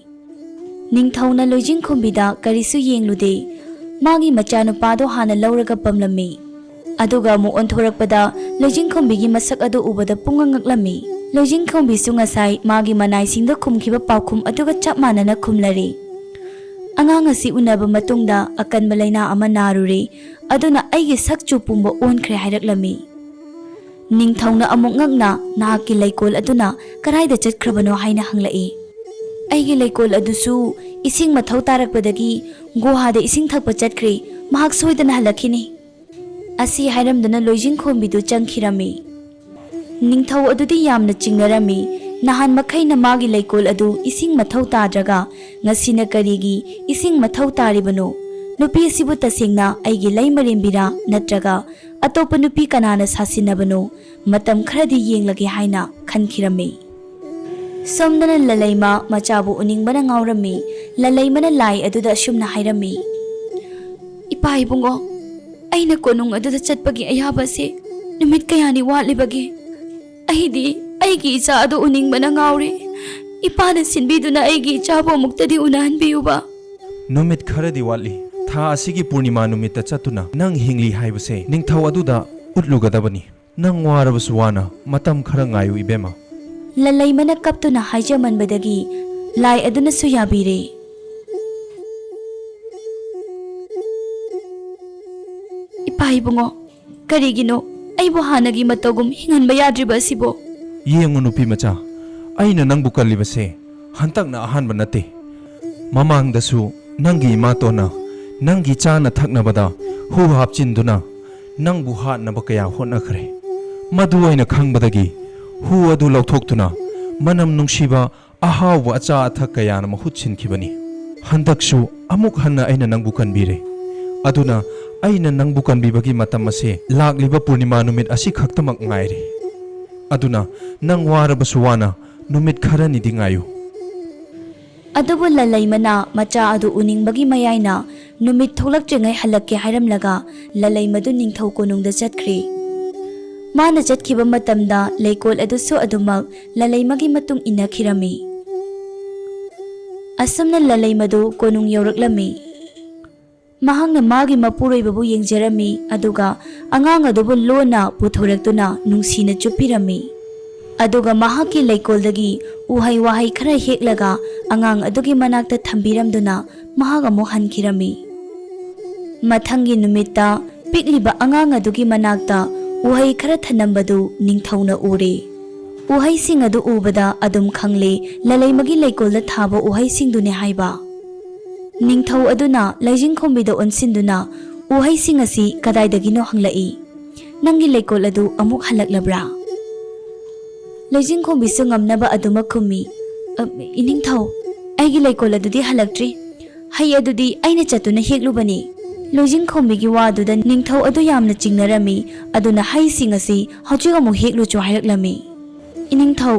ꯅꯤꯡꯊꯧꯅ ꯂꯣꯏꯖꯤꯡꯈꯣꯝꯕꯤꯗ ꯀꯔꯤꯁꯨ ꯌꯦꯡꯂꯨꯗꯦ꯫ ꯃꯥꯒꯤ ꯃꯆꯥꯅꯨꯄꯥꯗꯣ ꯍꯥꯟꯅ ꯂꯧꯔꯒ ꯄꯝꯂꯝꯃꯤ꯫ ꯑꯗꯨꯒ ꯑꯃꯨꯛ ꯑꯣꯟꯊꯣꯔꯛꯄꯗ ꯂꯣꯏꯖꯤꯡꯈꯣꯝꯕꯤꯒꯤ ꯃꯁꯛ ꯑꯗꯨ ꯎꯕꯗ ꯄꯨꯡꯉꯛ ꯉꯛꯂꯝꯃꯤ꯫ ꯂꯣꯏꯖꯤꯡꯈꯣꯝꯕꯤꯁꯨ ꯉꯁꯥꯏ ꯃꯥꯒꯤ ꯃꯅꯥꯏꯁꯤꯡꯗ ꯈꯨꯝꯈꯤꯕ ꯄꯥꯎꯈꯨꯝ ꯑꯗꯨꯒ ꯆꯞ ꯃꯥꯟꯅꯅ ꯈꯨꯝꯂꯔꯦ꯫ ꯑꯉꯥꯡ ꯑꯁꯤ ꯎꯅꯕ ꯃꯇꯨꯡꯗ ꯑꯀꯟꯕ ꯂꯥꯏꯅꯥ ꯑꯃ ꯅꯥꯔꯨꯔꯦ, ꯑꯗꯨꯅ ꯑꯩꯒꯤ ꯁꯛ ꯆꯨ ꯄꯨꯝꯕ ꯑꯣꯟꯈ꯭ꯔꯦ ꯍꯥꯏꯔꯛꯂꯝꯃꯤ꯫ ꯅꯤꯡꯊꯧꯅ ꯑꯃꯨꯛ ꯉꯛꯅ ꯅꯍꯥꯛꯀꯤ ꯂꯩꯀꯣꯜ ꯑꯗꯨꯅ ꯀꯔꯥꯏꯗ ꯆꯠꯈ꯭ꯔꯕꯅꯣ ꯍꯥꯏꯅ ꯍꯪꯂꯛꯏ꯫ ꯑꯩꯒꯤ ꯂꯩꯀꯣꯜ ꯑꯗꯨꯁꯨ ꯏꯁꯤꯡ ꯃꯊꯧ ꯇꯥꯔꯛꯄꯗꯒꯤ ꯒꯨꯍꯥꯗ ꯏꯁꯤꯡ ꯊꯛꯄ ꯆꯠꯈ꯭ꯔꯦ, ꯃꯍꯥꯛ ꯁꯣꯏꯗꯅ ꯍꯜꯂꯛꯈꯤꯅꯤ꯫ ꯑꯁꯤ ꯍꯥꯏꯔꯝꯗꯨꯅ ꯂꯣꯏꯖꯤꯡꯈꯣꯝꯕꯤꯗꯨ ꯆꯪꯈꯤꯔꯝꯃꯤ꯫ ꯅꯤꯡꯊꯧ ꯑꯗꯨꯗꯤ ꯌꯥꯝꯅ ꯆꯤꯡꯅꯔꯝꯃꯤ꯫ ꯅꯍꯥꯟ ꯃꯈꯩꯅ ꯃꯥꯒꯤ ꯂꯩꯀꯣꯜ ꯑꯗꯨ ꯏꯁꯤꯡ ꯃꯊꯧ ꯇꯥꯗ꯭ꯔꯒ ꯉꯁꯤꯅ ꯀꯔꯤꯒꯤ ꯏꯁꯤꯡ ꯃꯊꯧ ꯇꯥꯔꯤꯕꯅꯣ? ꯅꯨꯄꯤ ꯑꯁꯤꯕꯨ ꯇꯁꯦꯡꯅ ꯑꯩꯒꯤ ꯂꯩꯃꯔꯦꯝꯕꯤꯔꯥ ꯅꯠꯇ꯭ꯔꯒ ꯑꯇꯣꯞꯄ ꯅꯨꯄꯤ ꯀꯅꯥꯅ ꯁꯥꯁꯤꯟꯅꯕꯅꯣ? ꯃꯇꯝ ꯈꯔꯗꯤ ꯌꯦꯡꯂꯒꯦ ꯍꯥꯏꯅ ꯈꯟꯈꯤꯔꯝꯃꯤ꯫ ꯁꯣꯝꯗꯅ ꯂꯂꯩꯃ ꯃꯆꯥꯕꯨ ꯎꯅꯤꯡꯕꯅ ꯉꯥꯎꯔꯝꯃꯤ꯫ ꯂꯂꯩꯃꯅ ꯂꯥꯏ ꯑꯗꯨꯗ ꯑꯁꯨꯝꯅ ꯍꯥꯏꯔꯝꯃꯤ, "ꯏꯄꯥ ꯏꯕꯨꯡꯉꯣ, ꯑꯩꯅ ꯀꯣꯅꯨꯡ ꯑꯗꯨꯗ ꯆꯠꯄꯒꯤ ꯑꯌꯥꯕ ꯑꯁꯤ ꯅꯨꯃꯤꯠ ꯀꯌꯥꯅꯤ ꯋꯥꯠꯂꯤꯕꯒꯦ? ꯑꯩꯗꯤ ꯑꯩꯒꯤ ꯏꯆꯥ ꯑꯗꯨ ꯎꯅꯤꯡꯕꯅ ꯉꯥꯎꯔꯦ꯫ ꯏꯄꯥꯅ ꯁꯤꯟꯕꯤꯗꯨꯅ ꯑꯩꯒꯤ ꯏꯆꯥꯕꯨ ꯑꯃꯨꯛꯇꯗꯤ ꯎꯅꯍꯟꯕꯤꯌꯨꯕ꯫" "ꯅꯨꯃꯤꯠ ꯈꯔꯗꯤ ꯋꯥꯠꯂꯤ꯫ ꯊꯥ ꯑꯁꯤꯒꯤ ꯄꯨꯔꯅꯤꯃꯥ ꯅꯨꯃꯤꯠꯇ ꯆꯠꯇꯨꯅ ꯅꯪ ꯍꯤꯡꯂꯤ ꯍꯥꯏꯕꯁꯦ ꯅꯤꯡꯊꯧ ꯑꯗꯨꯗ ꯎꯠꯂꯨꯒꯗꯕꯅꯤ꯫ ꯅꯪ ꯋꯥꯔꯕꯁꯨ ꯋꯥꯅ ꯃꯇꯝ ꯈꯔ ꯉꯥꯏꯌꯨ, ꯏꯕꯦꯝꯃ꯫" ꯂꯂꯩꯃꯅ ꯀꯞꯇꯨꯅ ꯍꯥꯏꯖꯃꯟꯕꯗꯒꯤ ꯂꯥꯏ ꯑꯗꯨꯅꯁꯨ ꯌꯥꯕꯤꯔꯦ꯫ "ꯏꯄꯥ ꯏꯕꯨꯡꯉꯣ, ꯀꯔꯤꯒꯤꯅꯣ ꯑꯩꯕꯨ ꯍꯥꯟꯅꯒꯤ ꯃꯇꯧꯒꯨꯝ ꯍꯤꯡꯍꯟꯕ ꯌꯥꯗ꯭ꯔꯤꯕ ꯑꯁꯤꯕꯣ?" "ꯌꯦꯡꯉꯨ ꯅꯨꯄꯤ ꯃꯆꯥ, ꯑꯩꯅ ꯅꯪꯕꯨ ꯀꯜꯂꯤꯕꯁꯦ ꯍꯟꯇꯛꯅ ꯑꯍꯥꯟꯕ ꯅꯠꯇꯦ꯫ ꯃꯃꯥꯡꯗꯁꯨ ꯅꯪꯒꯤ ꯏꯃꯥꯇꯣꯟꯅ ꯅꯪꯒꯤ ꯆꯥꯅ ꯊꯛꯅꯕꯗ ꯍꯨ ꯍꯥꯞꯆꯤꯟꯗꯨꯅ ꯅꯪꯕꯨ ꯍꯥꯠꯅꯕ ꯀꯌꯥ ꯍꯣꯠꯅꯈ꯭ꯔꯦ꯫ ꯃꯗꯨ ꯑꯩꯅ ꯈꯪꯕꯗꯒꯤ ꯍꯨ ꯑꯗꯨ ꯂꯧꯊꯣꯛꯇꯨꯅ ꯃꯅꯝ ꯅꯨꯡꯁꯤꯕ ꯑꯍꯥꯎꯕ ꯑꯆꯥ ꯑꯊꯛ ꯀꯌꯥꯅ ꯃꯍꯨꯠ ꯁꯤꯟꯈꯤꯕꯅꯤ꯫ ꯍꯟꯗꯛꯁꯨ ꯑꯃꯨꯛ ꯍꯟꯅ ꯑꯩꯅ ꯅꯪꯕꯨ ꯀꯟꯕꯤꯔꯦ꯫ ꯑꯗꯨꯅ ꯑꯩꯅ ꯅꯪꯕꯨ ꯀꯟꯕꯤꯕꯒꯤ ꯃꯇꯝ ꯑꯁꯦ ꯂꯥꯛꯂꯤꯕ ꯄꯨꯔꯅꯤꯃꯥ ꯅꯨꯃꯤꯠ ꯑꯁꯤꯈꯛꯇꯃꯛ ꯉꯥꯏꯔꯦ꯫ ꯑꯗꯨꯅ ꯅꯪ ꯋꯥꯔꯕꯁꯨ ꯋꯥꯅ ꯅꯨꯃꯤꯠ ꯈꯔꯅꯤꯗꯤ ꯉꯥꯏꯌꯨ꯫" ꯑꯗꯨꯕꯨ ꯂꯂꯩꯃꯅ ꯃꯆꯥ ꯑꯗꯨ ꯎꯅꯤꯡꯕꯒꯤ ꯃꯌꯥꯏꯅ ꯅꯨꯃꯤꯠ ꯊꯣꯛꯂꯛꯇ꯭ꯔꯤꯉꯩ ꯍꯜꯂꯛꯀꯦ ꯍꯥꯏꯔꯝꯂꯒ ꯂꯂꯩꯃꯗꯨ ꯅꯤꯡꯊꯧ ꯀꯣꯅꯨꯡꯗ ꯆꯠꯈ꯭ꯔꯦ꯫ ꯃꯥꯅ ꯆꯠꯈꯤꯕ ꯃꯇꯝꯗ ꯂꯩꯀꯣꯜ ꯑꯗꯨꯁꯨ ꯑꯗꯨꯃꯛ ꯂꯂꯩꯃꯒꯤ ꯃꯇꯨꯡ ꯏꯟꯅꯈꯤꯔꯝꯃꯤ꯫ ꯑꯁꯨꯝꯅ ꯂꯂꯩꯃꯗꯨ ꯀꯣꯅꯨꯡ ꯌꯧꯔꯛꯂꯝꯃꯤ꯫ ꯃꯍꯥꯛꯅ ꯃꯥꯒꯤ ꯃꯄꯨꯔꯣꯏꯕꯕꯨ ꯌꯦꯡꯖꯔꯝꯃꯤ, ꯑꯗꯨꯒ ꯑꯉꯥꯡ ꯑꯗꯨꯕꯨ ꯂꯣꯟꯅ ꯄꯨꯊꯣꯔꯛꯇꯨꯅ ꯅꯨꯡꯁꯤꯅ ꯆꯨꯞꯄꯤꯔꯝꯃꯤ꯫ ꯑꯗꯨꯒ ꯃꯍꯥꯛꯀꯤ ꯂꯩꯀꯣꯜꯗꯒꯤ ꯎꯍꯩ ꯋꯥꯍꯩ ꯈꯔ ꯍꯦꯛꯂꯒ ꯑꯉꯥꯡ ꯑꯗꯨꯒꯤ ꯃꯅꯥꯛꯇ ꯊꯝꯕꯤꯔꯝꯗꯨꯅ ꯃꯍꯥꯛ ꯑꯃꯨꯛ ꯍꯟꯈꯤꯔꯝꯃꯤ꯫ ꯃꯊꯪꯒꯤ ꯅꯨꯃꯤꯠꯇ ꯄꯤꯛꯂꯤꯕ ꯑꯉꯥꯡ ꯑꯗꯨꯒꯤ ꯃꯅꯥꯛꯇ ꯎꯍꯩ ꯈꯔ ꯊꯅꯝꯕꯗꯨ ꯅꯤꯡꯊꯧꯅ ꯎꯔꯦ꯫ ꯎꯍꯩꯁꯤꯡ ꯑꯗꯨ ꯎꯕꯗ ꯑꯗꯨꯝ ꯈꯪꯂꯦ, ꯂꯂꯩꯃꯒꯤ ꯂꯩꯀꯣꯜꯗ ꯊꯥꯕ ꯎꯍꯩꯁꯤꯡꯗꯨꯅꯤ ꯍꯥꯏꯕ꯫ ꯅꯤꯡꯊꯧ ꯑꯗꯨꯅ ꯂꯩꯖꯤꯡꯈꯣꯝꯕꯤꯗ ꯑꯣꯟꯁꯤꯟꯗꯨꯅ ꯎꯍꯩꯁꯤꯡ ꯑꯁꯤ ꯀꯗꯥꯏꯗꯒꯤꯅꯣ ꯍꯪꯂꯛꯏ꯫ "ꯅꯪꯒꯤ ꯂꯩꯀꯣꯜ ꯑꯗꯨ ꯑꯃꯨꯛ ꯍꯜꯂꯛꯂꯕ꯭ꯔꯥ?" ꯂꯣꯏꯖꯤꯡꯈꯣꯝꯕꯤꯁꯨ ꯉꯝꯅꯕ ꯑꯗꯨꯃꯛ ꯈꯨꯝꯃꯤ꯫ "ꯑ, ꯏꯅꯤꯡꯊꯧ, ꯑꯩꯒꯤ ꯂꯩꯀꯣꯜ ꯑꯗꯨꯗꯤ ꯍꯜꯂꯛꯇ꯭ꯔꯤ꯫ ꯍꯩ ꯑꯗꯨꯗꯤ ꯑꯩꯅ ꯆꯠꯇꯨꯅ ꯍꯦꯛꯂꯨꯕꯅꯤ꯫" ꯂꯣꯏꯖꯤꯡꯈꯣꯝꯕꯤꯒꯤ ꯋꯥꯗꯨꯗ ꯅꯤꯡꯊꯧ ꯑꯗꯨ ꯌꯥꯝꯅ ꯆꯤꯡꯅꯔꯝꯃꯤ꯫ ꯑꯗꯨꯅ ꯍꯩꯁꯤꯡ ꯑꯁꯤ ꯍꯧꯖꯤꯛ ꯑꯃꯨꯛ ꯍꯦꯛꯂꯨꯆꯣ ꯍꯥꯏꯔꯛꯂꯝꯃꯤ꯫ "ꯏꯅꯤꯡꯊꯧ,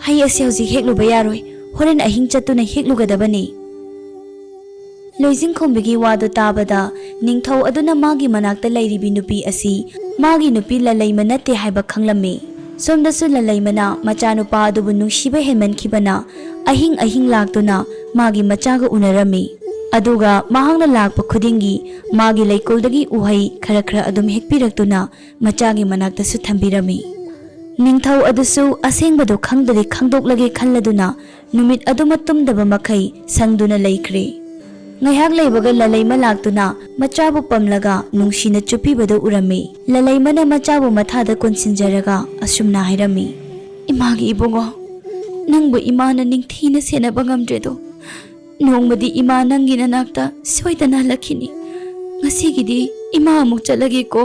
ꯍꯩ ꯑꯁꯤ ꯍꯧꯖꯤꯛ ꯍꯦꯛꯂꯨꯕ ꯌꯥꯔꯣꯏ꯫ ꯍꯣꯔꯦꯟ ꯑꯍꯤꯡ ꯆꯠꯇꯨꯅ ꯍꯦꯛꯂꯨꯒꯗꯕꯅꯤ꯫" ꯂꯣꯏꯖꯤꯡꯈꯣꯝꯕꯤꯒꯤ ꯋꯥꯗꯨ ꯇꯥꯕꯗ ꯅꯤꯡꯊꯧ ꯑꯗꯨꯅ ꯃꯥꯒꯤ ꯃꯅꯥꯛꯇ ꯂꯩꯔꯤꯕꯤ ꯅꯨꯄꯤ ꯑꯁꯤ ꯃꯥꯒꯤ ꯅꯨꯄꯤ ꯂꯂꯩꯃ ꯅꯠꯇꯦ ꯍꯥꯏꯕ ꯈꯪꯂꯝꯃꯤ꯫ ꯁꯣꯝꯗꯁꯨ ꯂꯂꯩꯃꯅ ꯃꯆꯥꯅꯨꯄꯥ ꯑꯗꯨꯕꯨ ꯅꯨꯡꯁꯤꯕ ꯍꯦꯟꯃꯟꯈꯤꯕꯅ ꯑꯍꯤꯡ ꯑꯍꯤꯡ ꯂꯥꯛꯇꯨꯅ ꯃꯥꯒꯤ ꯃꯆꯥꯒ ꯎꯅꯔꯝꯃꯤ꯫ ꯑꯗꯨꯒ ꯃꯍꯥꯛꯅ ꯂꯥꯛꯄ ꯈꯨꯗꯤꯡꯒꯤ ꯃꯥꯒꯤ ꯂꯩꯀꯣꯜꯗꯒꯤ ꯎꯍꯩ ꯈꯔ ꯈꯔ ꯑꯗꯨꯝ ꯍꯦꯛꯄꯤꯔꯛꯇꯨꯅ ꯃꯆꯥꯒꯤ ꯃꯅꯥꯛꯇꯁꯨ ꯊꯝꯕꯤꯔꯝꯃꯤ꯫ ꯅꯤꯡꯊꯧ ꯑꯗꯨꯁꯨ ꯑꯁꯦꯡꯕꯗꯨ ꯈꯪꯗꯗꯤ ꯈꯪꯗꯣꯛꯂꯒꯦ ꯈꯜꯂꯗꯨꯅ ꯅꯨꯃꯤꯠ ꯑꯗꯨꯃ ꯇꯨꯝꯗꯕ ꯃꯈꯩ ꯁꯪꯗꯨꯅ ꯂꯩꯈ꯭ꯔꯦ꯫ ꯉꯥꯏꯍꯥꯛ ꯂꯩꯕꯒ ꯂꯂꯩꯃ ꯂꯥꯛꯇꯨꯅ ꯃꯆꯥꯕꯨ ꯄꯝꯂꯒ ꯅꯨꯡꯁꯤꯅ ꯆꯨꯞꯄꯤꯕꯗꯨ ꯎꯔꯝꯃꯤ꯫ ꯂꯂꯩꯃꯅ ꯃꯆꯥꯕꯨ ꯃꯊꯥꯗ ꯀꯣꯟꯁꯤꯟꯖꯔꯒ ꯑꯁꯨꯝꯅ ꯍꯥꯏꯔꯝꯃꯤ, "ꯏꯃꯥꯒꯤ ꯏꯕꯨꯡꯉꯣ, ꯅꯪꯕꯨ ꯏꯃꯥꯅ ꯅꯤꯡꯊꯤꯅ ꯁꯦꯟꯅꯕ ꯉꯝꯗ꯭ꯔꯦꯗꯣ꯫ ꯅꯣꯡꯃꯗꯤ ꯏꯃꯥ ꯅꯪꯒꯤ ꯅꯅꯥꯛꯇ ꯁꯣꯏꯗꯅ ꯍꯜꯂꯛꯈꯤꯅꯤ꯫ ꯉꯁꯤꯒꯤꯗꯤ ꯏꯃꯥ ꯑꯃꯨꯛ ꯆꯠꯂꯒꯦꯀꯣ꯫"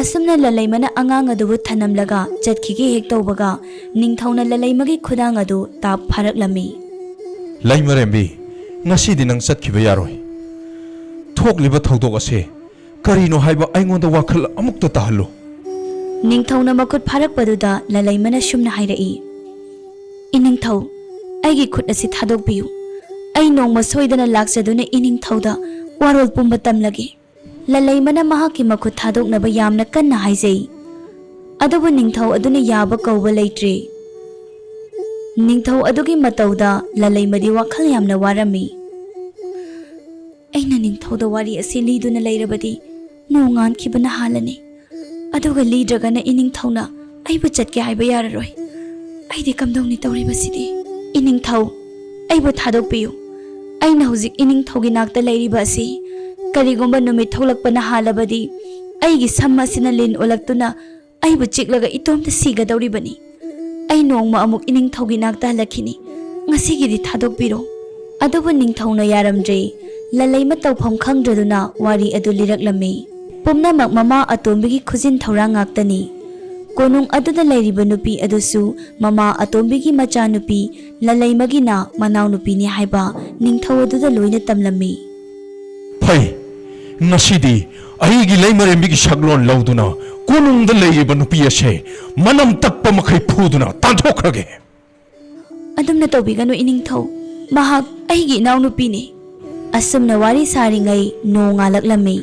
ꯑꯁꯨꯝꯅ ꯂꯂꯩꯃꯅ ꯑꯉꯥꯡ ꯑꯗꯨꯕꯨ ꯊꯅꯝꯂꯒ ꯆꯠꯈꯤꯒꯦ ꯍꯦꯛ ꯇꯧꯕꯒ ꯅꯤꯡꯊꯧꯅ ꯂꯂꯩꯃꯒꯤ ꯈꯨꯗꯥꯡ ꯑꯗꯨ ꯇꯥꯞ ꯐꯥꯔꯛꯂꯝꯃꯤ꯫ "ꯂꯩꯃꯔꯦꯝꯕꯤ, ꯉꯁꯤꯗꯤ ꯅꯪ ꯆꯠꯈꯤꯕ ꯌꯥꯔꯣꯏ꯫ ꯊꯣꯛꯂꯤꯕ ꯊꯧꯗꯣꯛ ꯑꯁꯦ ꯀꯔꯤꯅꯣ ꯍꯥꯏꯕ ꯑꯩꯉꯣꯟꯗ ꯋꯥꯈꯜ ꯑꯃꯨꯛꯇ ꯇꯥꯍꯜꯂꯨ꯫" ꯅꯤꯡꯊꯧꯅ ꯃꯈꯨꯠ ꯐꯥꯔꯛꯄꯗꯨꯗ ꯂꯂꯩꯃꯅ ꯁꯨꯝꯅ ꯍꯥꯏꯔꯛꯏ, "ꯏꯅꯤꯡꯊꯧ, ꯑꯩꯒꯤ ꯈꯨꯠ ꯑꯁꯤ ꯊꯥꯗꯣꯛꯄꯤꯌꯨ꯫ ꯑꯩ ꯅꯣꯡꯃ ꯁꯣꯏꯗꯅ ꯂꯥꯛꯆꯗꯨꯅ ꯏꯅꯤꯡꯊꯧꯗ ꯋꯥꯔꯣꯜ ꯄꯨꯝꯕ ꯇꯝꯂꯒꯦ꯫" ꯂꯂꯩꯃꯅ ꯃꯍꯥꯛꯀꯤ ꯃꯈꯨꯠ ꯊꯥꯗꯣꯛꯅꯕ ꯌꯥꯝꯅ ꯀꯟꯅ ꯍꯥꯏꯖꯩ꯫ ꯑꯗꯨꯕꯨ ꯅꯤꯡꯊꯧ ꯑꯗꯨꯅ ꯌꯥꯕ ꯀꯧꯕ ꯂꯩꯇ꯭ꯔꯦ꯫ ꯅꯤꯡꯊꯧ ꯑꯗꯨꯒꯤ ꯃꯇꯧꯗ ꯂꯂꯩꯃꯗꯤ ꯋꯥꯈꯜ ꯌꯥꯝꯅ ꯋꯥꯔꯝꯃꯤ꯫ "ꯑꯩꯅ ꯅꯤꯡꯊꯧꯗ ꯋꯥꯔꯤ ꯑꯁꯤ ꯂꯤꯗꯨꯅ ꯂꯩꯔꯕꯗꯤ ꯅꯣꯡꯉꯥꯟꯈꯤꯕꯅ ꯍꯥꯜꯂꯅꯤ꯫ ꯑꯗꯨꯒ ꯂꯤꯗ꯭ꯔꯒꯅ ꯏꯅꯤꯡꯊꯧꯅ ꯑꯩꯕꯨ ꯆꯠꯀꯦ ꯍꯥꯏꯕ ꯌꯥꯔꯔꯣꯏ꯫ ꯑꯩꯗꯤ ꯀꯝꯗꯧꯅꯤ ꯇꯧꯔꯤꯕꯁꯤꯗꯤ? ꯏꯅꯤꯡꯊꯧ, ꯑꯩꯕꯨ ꯊꯥꯗꯣꯛꯄꯤꯌꯨ꯫ ꯑꯩꯅ ꯍꯧꯖꯤꯛ ꯏꯅꯤꯡꯊꯧꯒꯤ ꯅꯥꯛꯇ ꯂꯩꯔꯤꯕ ꯑꯁꯤ ꯀꯔꯤꯒꯨꯝꯕ ꯅꯨꯃꯤꯠ ꯊꯣꯛꯂꯛꯄꯅ ꯍꯥꯜꯂꯕꯗꯤ ꯑꯩꯒꯤ ꯁꯝ ꯑꯁꯤꯅ ꯂꯤꯟ ꯑꯣꯜꯂꯛꯇꯨꯅ ꯑꯩꯕꯨ ꯆꯤꯛꯂꯒ ꯏꯇꯣꯝꯇ ꯁꯤꯒꯗꯧꯔꯤꯕꯅꯤ꯫ ꯑꯩ ꯅꯣꯡꯃ ꯑꯃꯨꯛ ꯏꯅꯤꯡꯊꯧꯒꯤ ꯅꯥꯛꯇ ꯍꯜꯂꯛꯈꯤꯅꯤ꯫ ꯉꯁꯤꯒꯤꯗꯤ ꯊꯥꯗꯣꯛꯄꯤꯔꯣ꯫" ꯑꯗꯨꯕꯨ ꯅꯤꯡꯊꯧꯅ ꯌꯥꯔꯝꯗ꯭ꯔꯦ꯫ ꯂꯂꯩꯃ ꯇꯧꯐꯝ ꯈꯪꯗ꯭ꯔꯗꯨꯅ ꯋꯥꯔꯤ ꯑꯗꯨ ꯂꯤꯔꯛꯂꯝꯃꯤ꯫ ꯄꯨꯝꯅꯃꯛ ꯃꯃꯥ ꯑꯇꯣꯝꯕꯤꯒꯤ ꯈꯨꯖꯤꯟ ꯊꯧꯔꯥꯡ ꯉꯥꯛꯇꯅꯤ꯫ ꯀꯣꯅꯨꯡ ꯑꯗꯨꯗ ꯂꯩꯔꯤꯕ ꯅꯨꯄꯤ ꯑꯗꯨꯁꯨ ꯃꯃꯥ ꯑꯇꯣꯝꯕꯤꯒꯤ ꯃꯆꯥꯅꯨꯄꯤ ꯂꯂꯩꯃꯒꯤꯅ ꯃꯅꯥꯎꯅꯨꯄꯤꯅꯤ ꯍꯥꯏꯕ ꯅꯤꯡꯊꯧ ꯑꯗꯨꯗ ꯂꯣꯏꯅ ꯇꯝꯂꯝꯃꯤ꯫ ꯐꯩ, ꯉꯁꯤꯗꯤ ꯑꯩꯒꯤ ꯂꯩꯃꯔꯦꯝꯕꯤꯒꯤ ꯁꯛꯂꯣꯟ ꯂꯧꯗꯨꯅ ꯀꯣꯅꯨꯡꯗ ꯂꯩꯔꯤꯕ ꯅꯨꯄꯤ ꯑꯁꯦ ꯃꯅꯝ ꯇꯛꯄ ꯃꯈꯩ ꯐꯨꯗꯨꯅ ꯇꯥꯟꯊꯣꯛꯈ꯭ꯔꯒꯦ꯫ ꯑꯗꯨꯝꯅ ꯇꯧꯕꯤꯒꯅꯨ ꯏꯅꯤꯡꯊꯧ, ꯃꯍꯥꯛ ꯑꯩꯒꯤ ꯏꯅꯥꯎꯅꯨꯄꯤꯅꯤ꯫ ꯑꯁꯨꯝꯅ ꯋꯥꯔꯤ ꯁꯥꯔꯤꯉꯩ ꯅꯣꯡ ꯉꯥꯜꯂꯛꯂꯝꯃꯤ꯫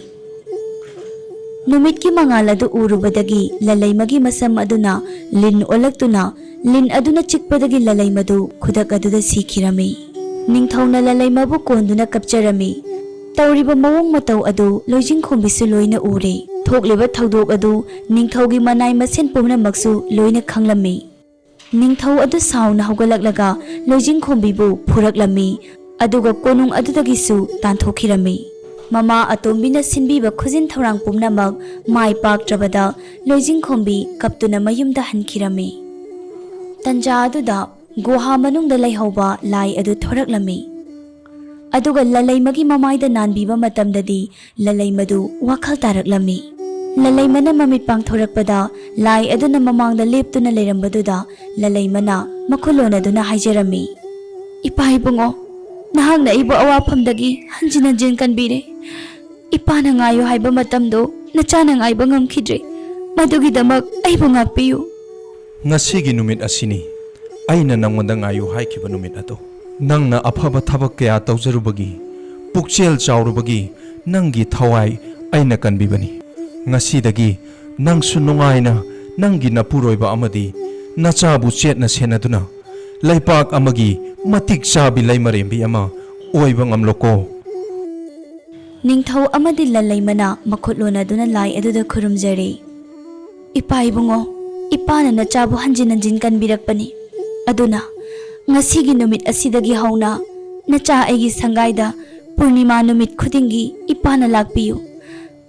ꯅꯨꯃꯤꯠꯀꯤ ꯃꯉꯥꯜ ꯑꯗꯨ ꯎꯔꯨꯕꯗꯒꯤ ꯂꯂꯩꯃꯒꯤ ꯃꯁꯝ ꯑꯗꯨꯅ ꯂꯤꯟ ꯑꯣꯜꯂꯛꯇꯨꯅ ꯂꯤꯟ ꯑꯗꯨꯅ ꯆꯤꯛꯄꯗꯒꯤ ꯂꯂꯩꯃꯗꯨ ꯈꯨꯗꯛ ꯑꯗꯨꯗ ꯁꯤꯈꯤꯔꯝꯃꯤ꯫ ꯅꯤꯡꯊꯧꯅ ꯂꯂꯩꯃꯕꯨ ꯀꯣꯟꯗꯨꯅ ꯀꯞꯆꯔꯝꯃꯤ꯫ ꯇꯧꯔꯤꯕ ꯃꯑꯣꯡ ꯃꯇꯧ ꯑꯗꯨ ꯂꯣꯏꯖꯤꯡꯈꯣꯝꯕꯤꯁꯨ ꯂꯣꯏꯅ ꯎꯔꯦ꯫ ꯊꯣꯛꯂꯤꯕ ꯊꯧꯗꯣꯛ ꯑꯗꯨ ꯅꯤꯡꯊꯧꯒꯤ ꯃꯅꯥꯏ ꯃꯁꯦꯟ ꯄꯨꯝꯅꯃꯛꯁꯨ ꯂꯣꯏꯅ ꯈꯪꯂꯝꯃꯤ꯫ ꯅꯤꯡꯊꯧ ꯑꯗꯨ ꯁꯥꯎꯅ ꯍꯧꯒꯠꯂꯛꯂꯒ ꯂꯣꯏꯖꯤꯡꯈꯣꯝꯕꯤꯕꯨ ꯐꯨꯔꯛꯂꯝꯃꯤ, ꯑꯗꯨꯒ ꯀꯣꯅꯨꯡ ꯑꯗꯨꯗꯒꯤꯁꯨ ꯇꯥꯟꯊꯣꯛꯈꯤꯔꯝꯃꯤ꯫ ꯃꯃꯥ ꯑꯇꯣꯝꯕꯤꯅ ꯁꯤꯟꯕꯤꯕ ꯈꯨꯖꯤꯟ ꯊꯧꯔꯥꯡ ꯄꯨꯝꯅꯃꯛ ꯃꯥꯏ ꯄꯥꯛꯇ꯭ꯔꯕꯗ ꯂꯣꯏꯖꯤꯡꯈꯣꯝꯕꯤ ꯀꯞꯇꯨꯅ ꯃꯌꯨꯝꯗ ꯍꯟꯈꯤꯔꯝꯃꯤ꯫ ꯇꯟꯖꯥ ꯑꯗꯨꯗ ꯒꯨꯍꯥ ꯃꯅꯨꯡꯗ ꯂꯩꯍꯧꯕ ꯂꯥꯏ ꯑꯗꯨ ꯊꯣꯔꯛꯂꯝꯃꯤ꯫ ꯑꯗꯨꯒ ꯂꯂꯩꯃꯒꯤ ꯃꯃꯥꯏꯗ ꯅꯥꯟꯕꯤꯕ ꯃꯇꯝꯗꯗꯤ ꯂꯂꯩꯃꯗꯨ ꯋꯥꯈꯜ ꯇꯥꯔꯛꯂꯝꯃꯤ꯫ ꯂꯂꯩꯃꯅ ꯃꯃꯤꯠ ꯄꯥꯡꯊꯣꯔꯛꯄꯗ ꯂꯥꯏ ꯑꯗꯨꯅ ꯃꯃꯥꯡꯗ ꯂꯦꯞꯇꯨꯅ ꯂꯩꯔꯝꯕꯗꯨꯗ ꯂꯂꯩꯃꯅ ꯃꯈꯨꯠ ꯂꯣꯟꯅꯗꯨꯅ ꯍꯥꯏꯖꯔꯝꯃꯤ, "ꯏꯄꯥ ꯏꯕꯨꯡꯉꯣ, ꯅꯍꯥꯛꯅ ꯑꯩꯕꯨ ꯑꯋꯥꯐꯝꯗꯒꯤ ꯍꯟꯖꯤꯟ ꯍꯟꯖꯤꯟ ꯀꯟꯕꯤꯔꯦ꯫ ꯏꯄꯥꯅ ꯉꯥꯏꯌꯨ ꯍꯥꯏꯕ ꯃꯇꯝꯗꯣ ꯅꯆꯥꯅ ꯉꯥꯏꯕ ꯉꯝꯈꯤꯗ꯭ꯔꯦ꯫ ꯃꯗꯨꯒꯤꯗꯃꯛ ꯑꯩꯕꯨ ꯉꯥꯛꯄꯤꯌꯨ꯫" ꯉꯁꯤꯒꯤ ꯅꯨꯃꯤꯠ ꯑꯁꯤꯅꯤ ꯑꯩꯅ ꯅꯪꯉꯣꯟꯗ ꯉꯥꯏꯌꯨ ꯍꯥꯏꯈꯤꯕ ꯅꯨꯃꯤꯠ ꯑꯗꯣ꯫ ꯅꯪꯅ ꯑꯐꯕ ꯊꯕꯛ ꯀꯌꯥ ꯇꯧꯖꯔꯨꯕꯒꯤ, ꯄꯨꯛꯆꯦꯜ ꯆꯥꯎꯔꯨꯕꯒꯤ ꯅꯪꯒꯤ ꯊꯋꯥꯏ ꯑꯩꯅ ꯀꯟꯕꯤꯕꯅꯤ꯫ ꯉꯁꯤꯗꯒꯤ ꯅꯪꯁꯨ ꯅꯨꯡꯉꯥꯏꯅ ꯅꯪꯒꯤ ꯅꯄꯨꯔꯣꯏꯕ ꯑꯃꯗꯤ ꯅꯆꯥꯕꯨ ꯆꯦꯠꯅ ꯁꯦꯟꯅꯗꯨꯅ ꯂꯩꯄꯥꯛ ꯑꯃꯒꯤ ꯃꯇꯤꯛ ꯆꯥꯕꯤ ꯂꯩꯃꯔꯦꯝꯕꯤ ꯑꯃ ꯑꯣꯏꯕ ꯉꯝꯂꯣꯀꯣ꯫ ꯅꯤꯡꯊꯧ ꯑꯃꯗꯤ ꯂꯂꯩꯃꯅ ꯃꯈꯨꯠ ꯂꯣꯟꯅꯗꯨꯅ ꯂꯥꯏ ꯑꯗꯨꯗ ꯈꯨꯔꯨꯝꯖꯔꯦ꯫ "ꯏꯄꯥ ꯏꯕꯨꯡꯉꯣ, ꯏꯄꯥꯅ ꯅꯆꯥꯕꯨ ꯍꯟꯖꯤꯟ ꯍꯟꯖꯤꯟ ꯀꯟꯕꯤꯔꯛꯄꯅꯤ꯫ ꯑꯗꯨꯅ ꯉꯁꯤꯒꯤ ꯅꯨꯃꯤꯠ ꯑꯁꯤꯗꯒꯤ ꯍꯧꯅ ꯅꯆꯥ ꯑꯩꯒꯤ ꯁꯪꯒꯥꯏꯗ ꯄꯨꯔꯅꯤꯃꯥ ꯅꯨꯃꯤꯠ ꯈꯨꯗꯤꯡꯒꯤ ꯏꯄꯥꯅ ꯂꯥꯛꯄꯤꯌꯨ꯫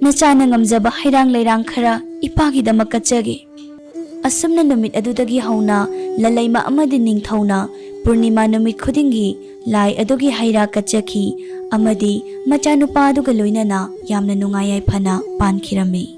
ꯅꯆꯥꯅ ꯉꯝꯖꯕ ꯍꯩꯔꯥꯡ ꯂꯩꯔꯥꯡ ꯈꯔ ꯏꯄꯥꯒꯤꯗꯃꯛ ꯀꯠꯆꯒꯦ꯫" ꯑꯁꯨꯝꯅ ꯅꯨꯃꯤꯠ ꯑꯗꯨꯗꯒꯤ ꯍꯧꯅ ꯂꯂꯩꯃ ꯑꯃꯗꯤ ꯅꯤꯡꯊꯧꯅ ꯄꯨꯔꯅꯤꯃꯥ ꯅꯨꯃꯤꯠ ꯈꯨꯗꯤꯡꯒꯤ ꯂꯥꯏ ꯑꯗꯨꯒꯤ ꯍꯩꯔꯥ ꯀꯠꯆꯈꯤ ꯑꯃꯗꯤ ꯃꯆꯥꯅꯨꯄꯥ ꯑꯗꯨꯒ ꯂꯣꯏꯅꯅ ꯌꯥꯝꯅ ꯅꯨꯡꯉꯥꯏ ꯌꯥꯏꯐꯅ ꯄꯥꯟꯈꯤꯔꯝꯃꯤ꯫